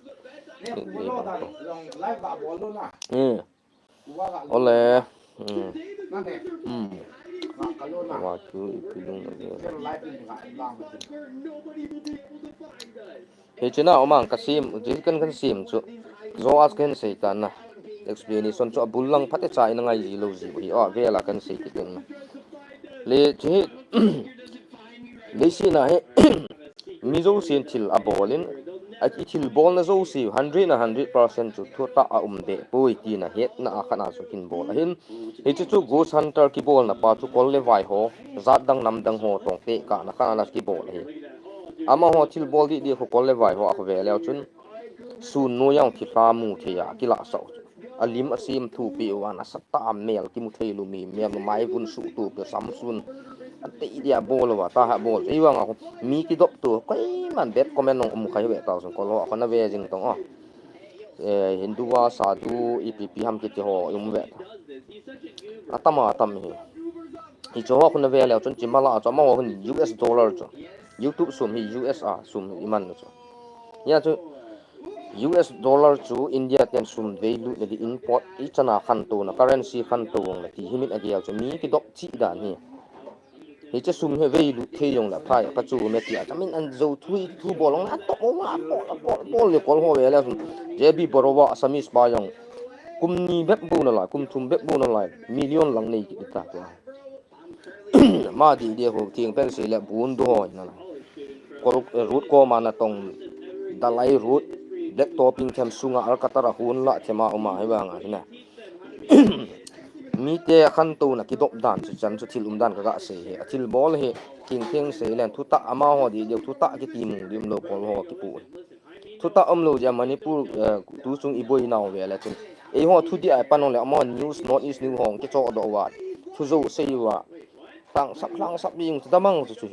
Hmm. Ole. Hmm. Hmm. Wa chu ipi lung na. Hiche na umang kasem, hiche kan, kan sem chu. Jo as kan sei tan na. Explanation chu abul lang phatecha in angai ji lou ji hi. A vela kan sei kit ding na. Le chu hi. Leiset na hi. Mi jousen thil abol in, a thil bolna jouse, hundred na hundred percent chu thutah a um deh poi tina hetna a khat a chu kin bol ahin. Hichu chu Ghost Hunter kibolna pa chu kol le vai ho, jat dang nam dang ho tong tekahna khat a kibol ahi. Amaho thil bol dih dih khu kol le vai ho a khu ve leu chun, sun noiya thilha mu thei a, kilah sah u chu. Alim asem thu pi uva nasatah a mel kimu thei lou mi, mel mai vun suh tu pi samsun. Ante dia bol uva, taha bol. Ei vang a mi kidop tu, koiman bad comment nong um khai ve tau sun kol ho, kona ve jing tong o. Eh, Hindu va, Sadhu, ipi pi ham kiti ho, um ve ta. Atam atam hi. Hiche ho kona ve leu chun chimala chu, amaho hin U S dollar chu. YouTube sum hi U S a sum hi iman chu. Hiya chu U S dollar chu India ten sum vei lut na di import i chana khantouna currency khantou vang la ti hi min agel chu mi kidop chi dan hi. Hiche sum hi vei lut thei jong la phai ka chu me ti a chamin an jo thu hi thu bol ong la to ong la bol bol bol le kol ho ve le sum. J B Barowa Assamese pa jong kum ni bep bu na lai, kum thum bep bu na lai, million lang nei ki ta tu. Ma di dia ho thing pen sei le bun du ho na. Kol, eh, root ko ma na tong dalai root black topping them sunga alkatara hun la thema uma hi vang a hi na. Mite khantouna kidop dan chu chan chu thil um dan ka ga sei hi. A thil bol hi thing thing sei len thutah amaho di dia thutah kiti mu di um lou kol ho kipu. Thutah um lou jeh a Manipur, eh, tu chung i boi nau ve le chun. Eiho thu dia pan ong le amaho news, North East news ho kichoh doh uva. Thu jo sei uva. Tang sap lang sap ding chu damang chu chu.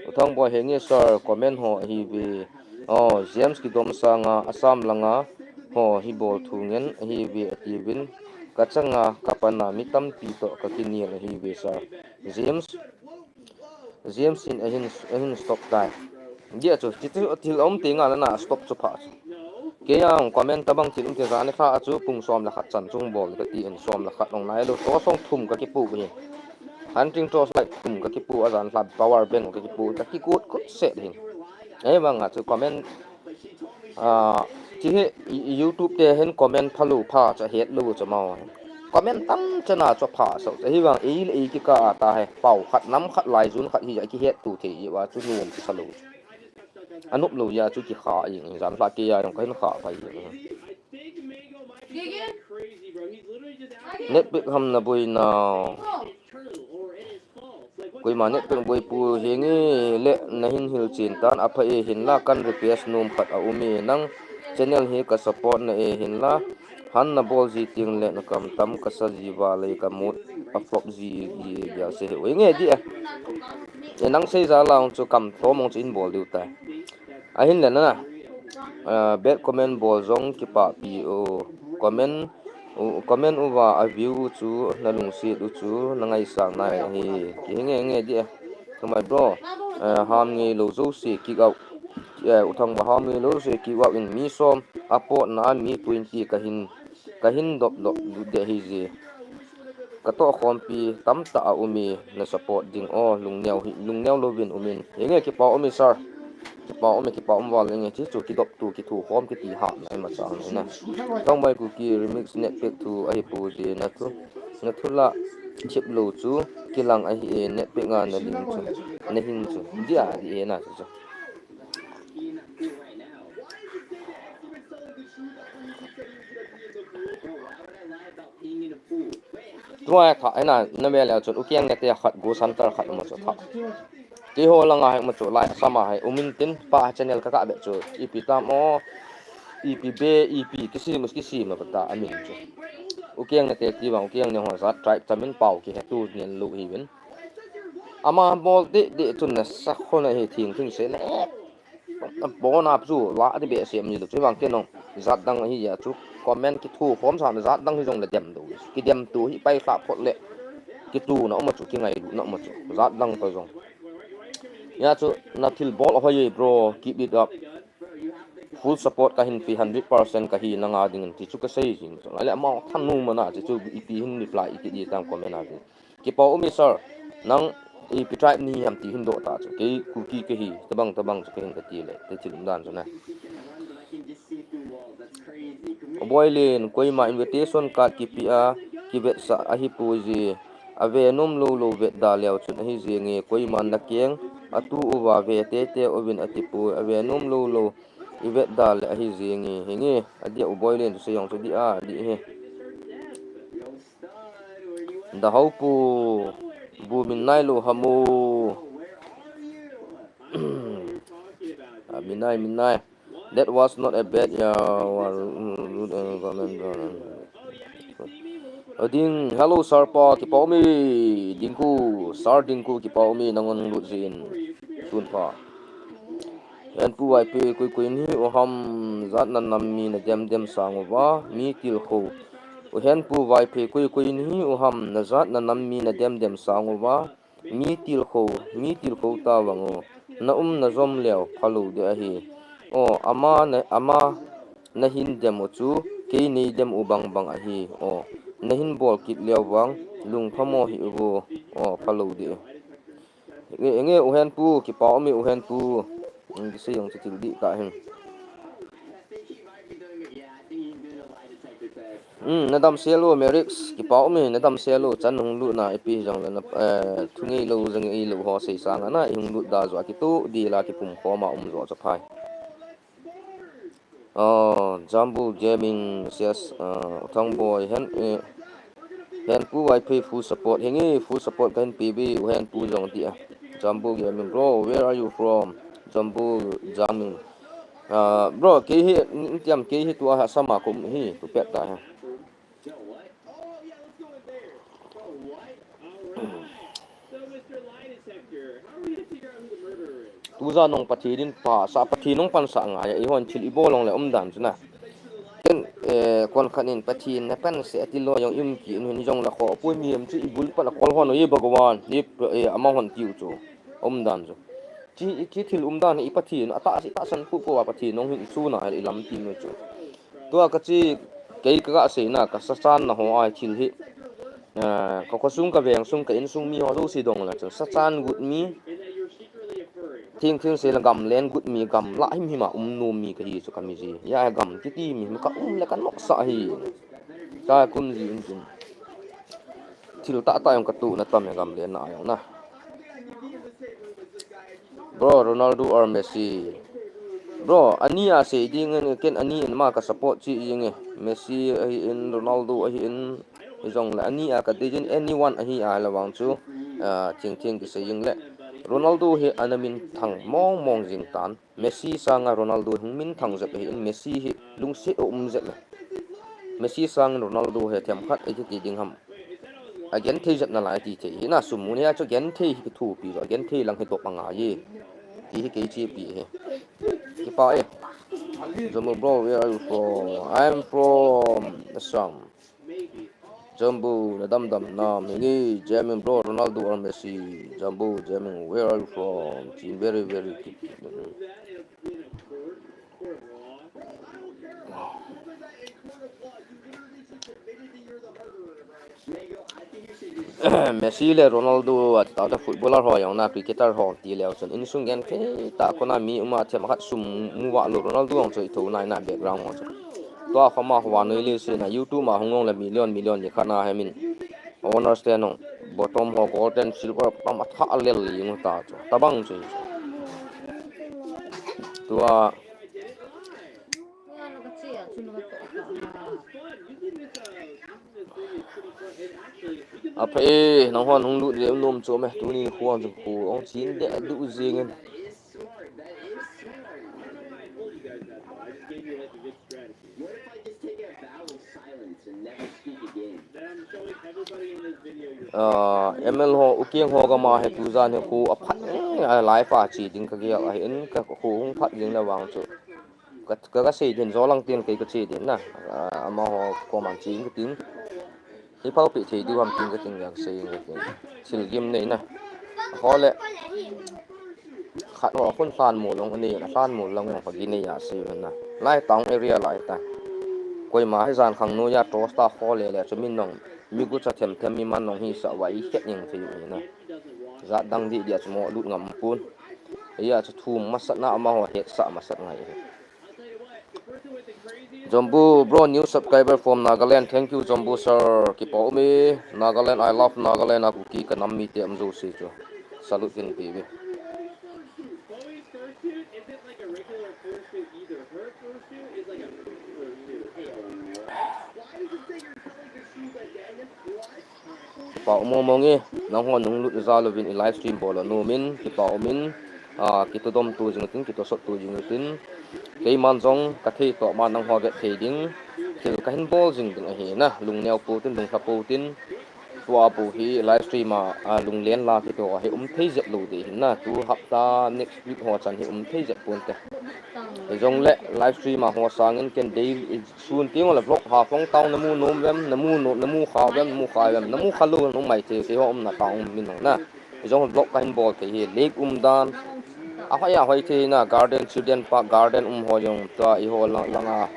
U Thang Boi, henge sir, comment ho hi ve. Oh, James Kidom sanga, Assam langa ho hi bol thu ngen hi ve ati vin. Ka changa, ka pana mi tampi toh ka kinel hi ve sir. James James in ahin, ahin stop tai. Dia chu, chi chu thil um ti nga na stop chu pha chu. Kei a comment tabang thil um ti jani pha chu pung som le khat chan chung bol ka ti in som le khat ong nai lou. To song thum ka kipu hi. Hunting torch light thum ka kipu a jan hla power bank ka kipu ka kikut kut set hin. Ei vang a chu comment Ah, chi hi, i, i YouTube te hin comment pha lou pha chu het lou chu mau. Comment tam chana chu pha so. Chu hi vang ei le ei kikah a ta hi. Pau khat nam khat lai jun khat hi a kihet tu thei hi va chu nuam chu sa lou. Anop lou ya chu kikha ing jan hla kei a jong kahin kha pai hi. Net pick ham na boi nau. Koima net pick boi pu henge le nahin hilchen tan apha e hinla kan request nom khat a um e nang channel hi ka support na e hinla han na bol ji teng le na kam tam ka sa ji va le ka mut a flop ji e di e dia se he henge di e. E nang sei ja la ong chu kam to mong chu in bol diu tai. Ahin le na, ah, bad comment bol jong kipah pi o. Comment, u, comment uva a view u chu na lungset u chu na ngaisang nai ahi. Kihenge nge di e. Thumai bro, ah, ham ngei lou jouse kick out. eh, U Thangvahao mi lo se ki wa in mi som a pot na mi twenty kahin, kahin dop dop de hi ji. Ka toh khompi tamtah a um e, na support ding o, lungneo hi, lungneo louvin um in. Henge, kipa um e sir. Kipa um e, kipa um val henge, hichu kidop tu, kithu khom, kiti hahna ima cha na. Thangmai Kuki remix net pack thu ahi pu ji na thu. Na thu la chip lou chu kilang ahi e, net pack nga na ling chu. Na hin chu. Dia di e na chu. Tua tha ena na me le chun u keng ne te khat gu santar khat ma chu tha. Ti ho langa hai ma chu lai sama hai umin tin pa channel ka ka be chu ipi tam o ipi be ipi kisi mus kisi ma ta amin chu. U keng ne te ti bang u keng ne ho zat tribe tamin pau ki he tu ngen lu hi vin. Ama bol de de chun na sa khona hi thing thing se na. Bona chu la di be sem ni chu vang ke nong zat dang hi ya chu comment ki thu khom sa na zat dang hi jong le dem do ki dem tu hi pai sa phot le ki tu na um chu ki ngai lu na um chu zat dang to jong ya chu na thil bol ho ye bro, keep it up, full support ka hin pi hundred percent ka hi na nga ding ti chu ka sei jing chu la le ma than nu ma na chu ipi hin reply i ki di tang comment a chu. Kipa um e sir, nang ipi tribe ni ham ti hin do ta chu. Kei Kuki ka hi, tabang tabang chu ka hin ka ti le, te thil um dan chu na. Boilin, koima invitation card kipi a, kivet sa ahi pu ji. A ve nom lo lo vet da leo chun ahi ji nge, koima na keng, a tu uva ve te te uvin a ti pu, a ve nom lo lo, i vet da le ahi ji nge, hi nge, a dia u Boilin chu se jong chu di a, di he. Da hau pu bu min nai lo hamu. Ah, min nai, min nai. That was not a bad, yeah, well, mm, good, uh, comment, uh, Ading, hello, sir pa, kipa um e, Dingku, sir Dingku, kipa um e, nangon lut jin, sun pa. Hen pu vai pe, kui kui ni, o ham, zat na nam mi na dem dem sang uva, mi til kho. O hen pu vai pe, kui kui ni, o ham, na zat na nam mi na dem dem sang uva, mi til kho, mi til kho ta vang o. Na um na zom leo, phalo de ahi. O, ama na, ama na hin dem u chu, kei nei dem u bang bang ahi. O, na hin bol kit leo vang, lung phamo hi uvo. O, phalo de. Nge, nge u hen pu, kipa um e u hen pu. Nge, se jong chu til di ta hin. Hmm, na dam sel u, Merix, kipa um e, na dam sel u, chan hung lut na, ipi jong le na, eh, thu ngei lo, jang ngei lo ho sei sang a na, i hung lut da jo, a kitu di la, kipum khom a um jo cha phai. Oh, Jambu Gaming says, uh, Thang Boy, hen, eh, hen pu vai pe full support, henge full support ka hin pe bi, u hen pu jong ti a. Jambu Gaming, bro, where are you from? Jambu Gaming. Ah, bro, kei hi, n-, n-, tiam kei hi tua ha sama kum hi, tu pet ta ha. Tuja nong Pathen in pa, sa Pathen nong pansa ngai, i hon thil i bol long le um dan chu na. Ken, eh, kon khan in Pathen na panse ati lo jong i um ki in hin jong la kho, pui mi em chu i bul pa la kol hon, ye Bhagwan, ye, eh, ama hon tiu chu. Um dan chu. Chi, chi thil um dan i Pathen, ata si ta san pu pu a Pathen nong hin chu na i lam ti me chu. Tua ka chi, kei ka ga sei na, ka sa chan na ho ai thil hi. Ah, ka khosung ka veng sung ka insung mi ho lo si dong la chun sa chan gut mi. Thing thing sei la gam len gut mi gam la him him a um nom mi ka hi chu ka mi ji. Ya gam kiti mi ka um le ka nok sa hi. Ka kum ji in chun. Thil ta ta jong ka tu na tam ya gam len na jong na. Bro, Ronaldo or Messi? Bro, ani a sei ding in ken ani in ma ka support chi jing e. Messi ahi in, Ronaldo ahi in, jong le ani a ka dei jin anyone ahi a la vang chu, ah, thing thing ki sei jing le. Ronaldo hi ana min thang mong mong jing tan. Messi sanga Ronaldo hung min thang jep ahi in Messi hi lungset a um jep e. Messi sang Ronaldo hi themkhat ahi ti ding ham. A gen thei jep na lai ti thei hi na sum mun hi a chu gen thei hi thu pi jo a gen thei lang hi top a ngai e. Ti hi kei chi pi hi. Kipa e. Zomo bro, where are you from? I'm from Assam. Jumbo, na dam dam nam, hingi, Jamming bro, Ronaldo or Messi? Jumbo, Jamming, where are you from? Chin, very, very. Messi le Ronaldo a, ta, ta footballer ho jong na, cricketer ho ti leu chun insung genthei tah a kona mi um a, themkhat sum mu vah lou, Ronaldo jong chu i thou nai na background ho chu. Tua khoma ho va noi le se na, YouTube ma hung ong le million, million ni khat na he min. Honors te nong, bottom ho, gold ten, silver, tam a tha a lel li ngu ta chu. Tabang chu. Tua. Apha e, nang hon hung lut le um nom chu me, tuni khuan chu khu, ong chin de du jing in. Ah, M L ho, u kiang ho gam a he tu jan he khu aphat e, a live a chi ding ka gel a hin ka khu hung phat ding na vang chu. Ka, ka, ka sei din zo lang tin kei ka chi din na. Ah, amaho koman chi ka tin. Hi pau pi thei diu ham tin ka tin ka sei ka tin. Thil gim nei na. Ho le. Khat ho khun hlan mu long ani na hlan mu long ka gi nei a sei na. Lai town area lai ta. Koima he jan khang nu ya to sta ho le le chu min nong. Mi gu cha them them mi man nong hi sa wai khet ning thei u na. Jat dang di dia chu mo lut ngam pun. Iya chu thum masat na amaho het sa masat ngai. Jombu bro, new subscriber from Nagaland. Thank you, Jombu sir. Kipa um e. Nagaland, I love Nagaland. A Kuki ka nam mite um jouse chu. Salute kin pe ve. Kipa um mong mong e, nang hon nung lut ja louvin i live stream bol a nom in, kipa um in, ah, kito dom tu jing tin, kito sot tu jing tin, keiman jong ka thei toh ma nang ho vet thei ding, thil ka hin bol jing ding ahi na, lung neo po tin, lung lha po tin, tua po hi live stream a, ah, lung len la kito hi um thei jep lou ding hin na, tu hapta next week ho chan hi um thei jep pon te. Jong le live stream a ho sang in ken daily sun tiang le vlog ha phong tau na mu nom vem, na mu no, na mu kha vem, na mu kha vem, na mu kha lou nung mai te, te ho um na tau um min nong na. Jong vlog ka hin bol te hi lake um dan. A hoi a hoi te na garden, children park garden um ho jong ta i ho lang, lang a.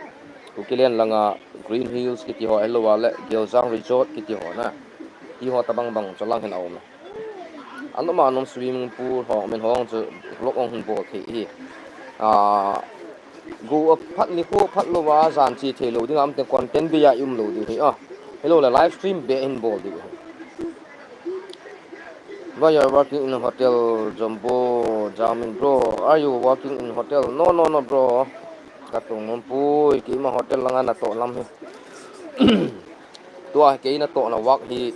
Kukiland lang a Green Hills kiti ho, hello a le Geljang Resort kiti ho na. Ti ho ta bang bang chu lang hin a um. An um a nom swimming pool ho, men hong chu vlog ong hin bol thei hi. Ah, go a phat ni ko phat lou va jan chi thei lou ding am te content be ya um lou ding hi a. Hello le live stream be hin bol ding hi. Why you are working in a hotel, Jumbo Jamin bro? Are you working in hotel? No, no, no, bro. Ka tung nom pui, keima hotel langa na toh lam hi. Tua keina tohna work hi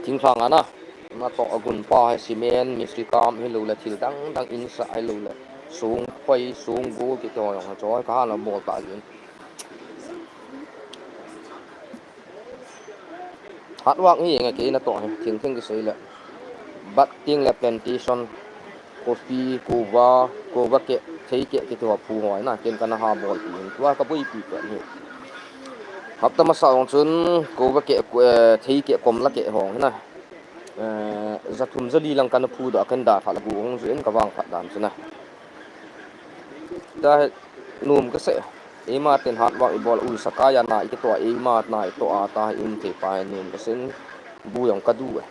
thinglhang ana. Na toh a gun pa hi cement, mistri kam hi lou le thil dang dang in sa hi lou le. Sung khoi, sung gu kiti ho jong choi ka hana bol ta jin. Hard work hi nge keina toh hi, thil thing kisei le. Bat ting le plantation. Coffee, kova, kova keh, thei keh, kiti ho phu ho na, ken kana ha bol pi hin, tua ka boi pi pen hi. Hapta masa ong chun, kova keh, ko-, eh, thei keh, komla keh ho na. Eh, jathum jali lang kana phu da, ken da tha la bu hong ju in ka vang phat dan chu na. Ta he, num ka se. Eima ten hard work i bol ul sakaya na i kitoh a, eima na i toh a ta hi um thei pa hi num ka sen bu jong ka du e.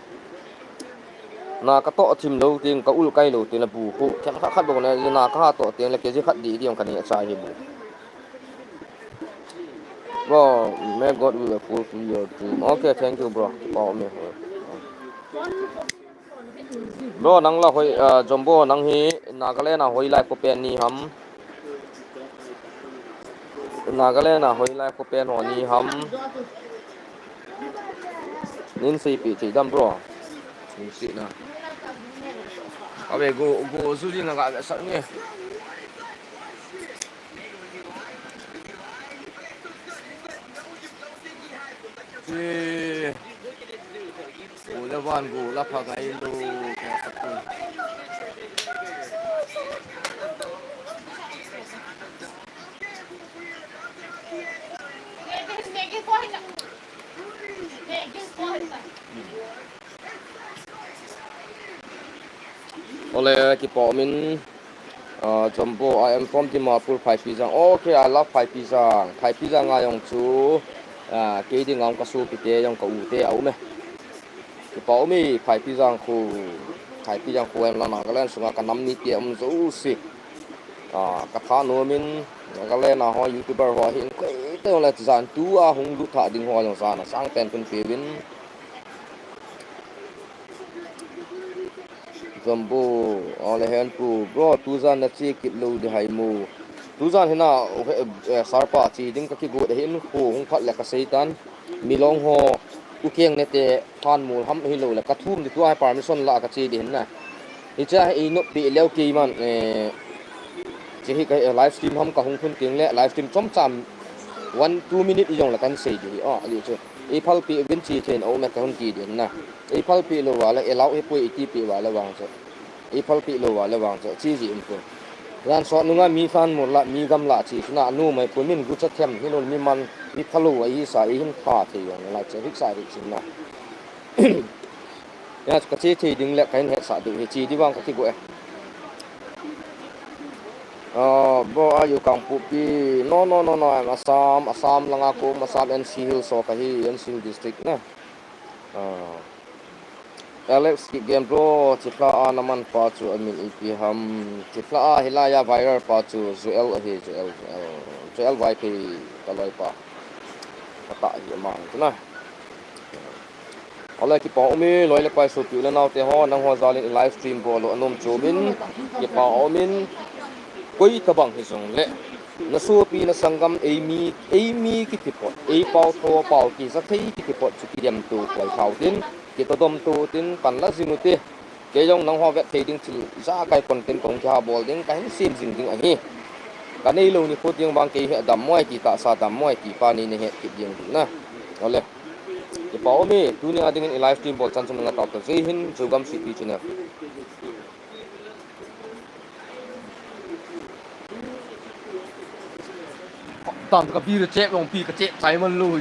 Na ka toh thim lou tin, ka ul kai lou tin la bu khu. Them khat khat bou na, na ka ha toh tin la ke ji khat di di jong ka ni a chai hi bu. Bro, may God will fulfill your dream. Okay, thank you, bro. Kipa um e. Bro, nang la hoi, ah, Jumbo, nang hi Nagaland a hoilai kho pen ni ham. Nagaland a hoilai kho pen ho ni ham. Nin sei pi thei dam, bro. Nin sei na. Abe go, go zu li na ga sa ni. Che. Go le van go la pha ngai lo. Ole, kipa um in, ah, Jumbo, I am from Dimapur, Phaipijang. Okay, I love Phaipijang. Phaipijang a jong chu, ah, kei dinga ka sopi te jong ka u te a um e. Kipa um e, Phaipi Jangkho, Phaipi Jangkho hen la Nagaland sunga ka nam mite um jouse. Ah, ka thanom in, Nagaland a ho YouTuber ho ahin koi teu le jan tua hung lut tha ding ho jong jan a sang pen tun peuvin. Zombo, ole hen pu, bro, tujan na che kit lou ding ham mo. Tujan hina, eh, eh, Sarpa che ding ka kigot ahin, kho hung phat le ka sei tan. Milong ho, u keng nete, phan mol ham hilou le, ka thum di tua hi permission la ka che di hin na. Hiche hi ei nop pi leu keiman, eh, che hi ka, eh, live stream ham ka hung khun teng le, live stream chomcham one, two minute i jong le kan sei di hi, oh, ali chu. Ei phalpi vin che chen, oh, me ka hung ti di hin na. Ei phalpi lou va le, ei lau ei pui ei ti pi va le vang chu. Ei phalpi lou va le vang chu, che ji in pu. Jan sot nunga mi than mol la, mi gam la che, suna nu mai pu min gu cha them, hilou mi man, mi phalou a i sa, i hin pha thei jong, la che, hik sa hik sin na. Ya, ka che thei ding le, ka hin hetsah diu hi, che di vang ka kigo e. Ah, bro, are you Kangpokpi? No, no, no, no, I'm Assam, Assam langa kum, Assam N C Hills ho ka hi, N C Hill District na. Ah. Alex Kipgen bro, chilha a naman pa chu amin ipi ham. Chilha a hilai a viral pa chu Joel ahi, Joel, Joel. Joel Vaiphei ka loipa. Ka tah hi amang chu na. Ole kipa um e, loi le pai sopi u le nao te ho, nangho jal in i live stream bol u anom chom in, kipa um in, koi tabang hijong le, na sopi na sanggam ei mi, ei mi kiti pot, ei pao tho pao kija thei kiti pot chu kidem to koi thau tin, kitodom to tin, pan la jing u te, kei jong nangho vet thei ding thil ijakai content kong kiha bol ding, ka hin sem jing ding ahi. Ka nei lou nikho ding vang kei hi dammo ahi ti tahsa dammo ahi ti pa nei na het kit ding ding na. Ole. Kipa um e, tuni a ding in i live stream bol chan chu nanga tao ta. Jai Hind, Zogam City Channel. Tam ka beer chep long pi ka chep chai man lou hi chu.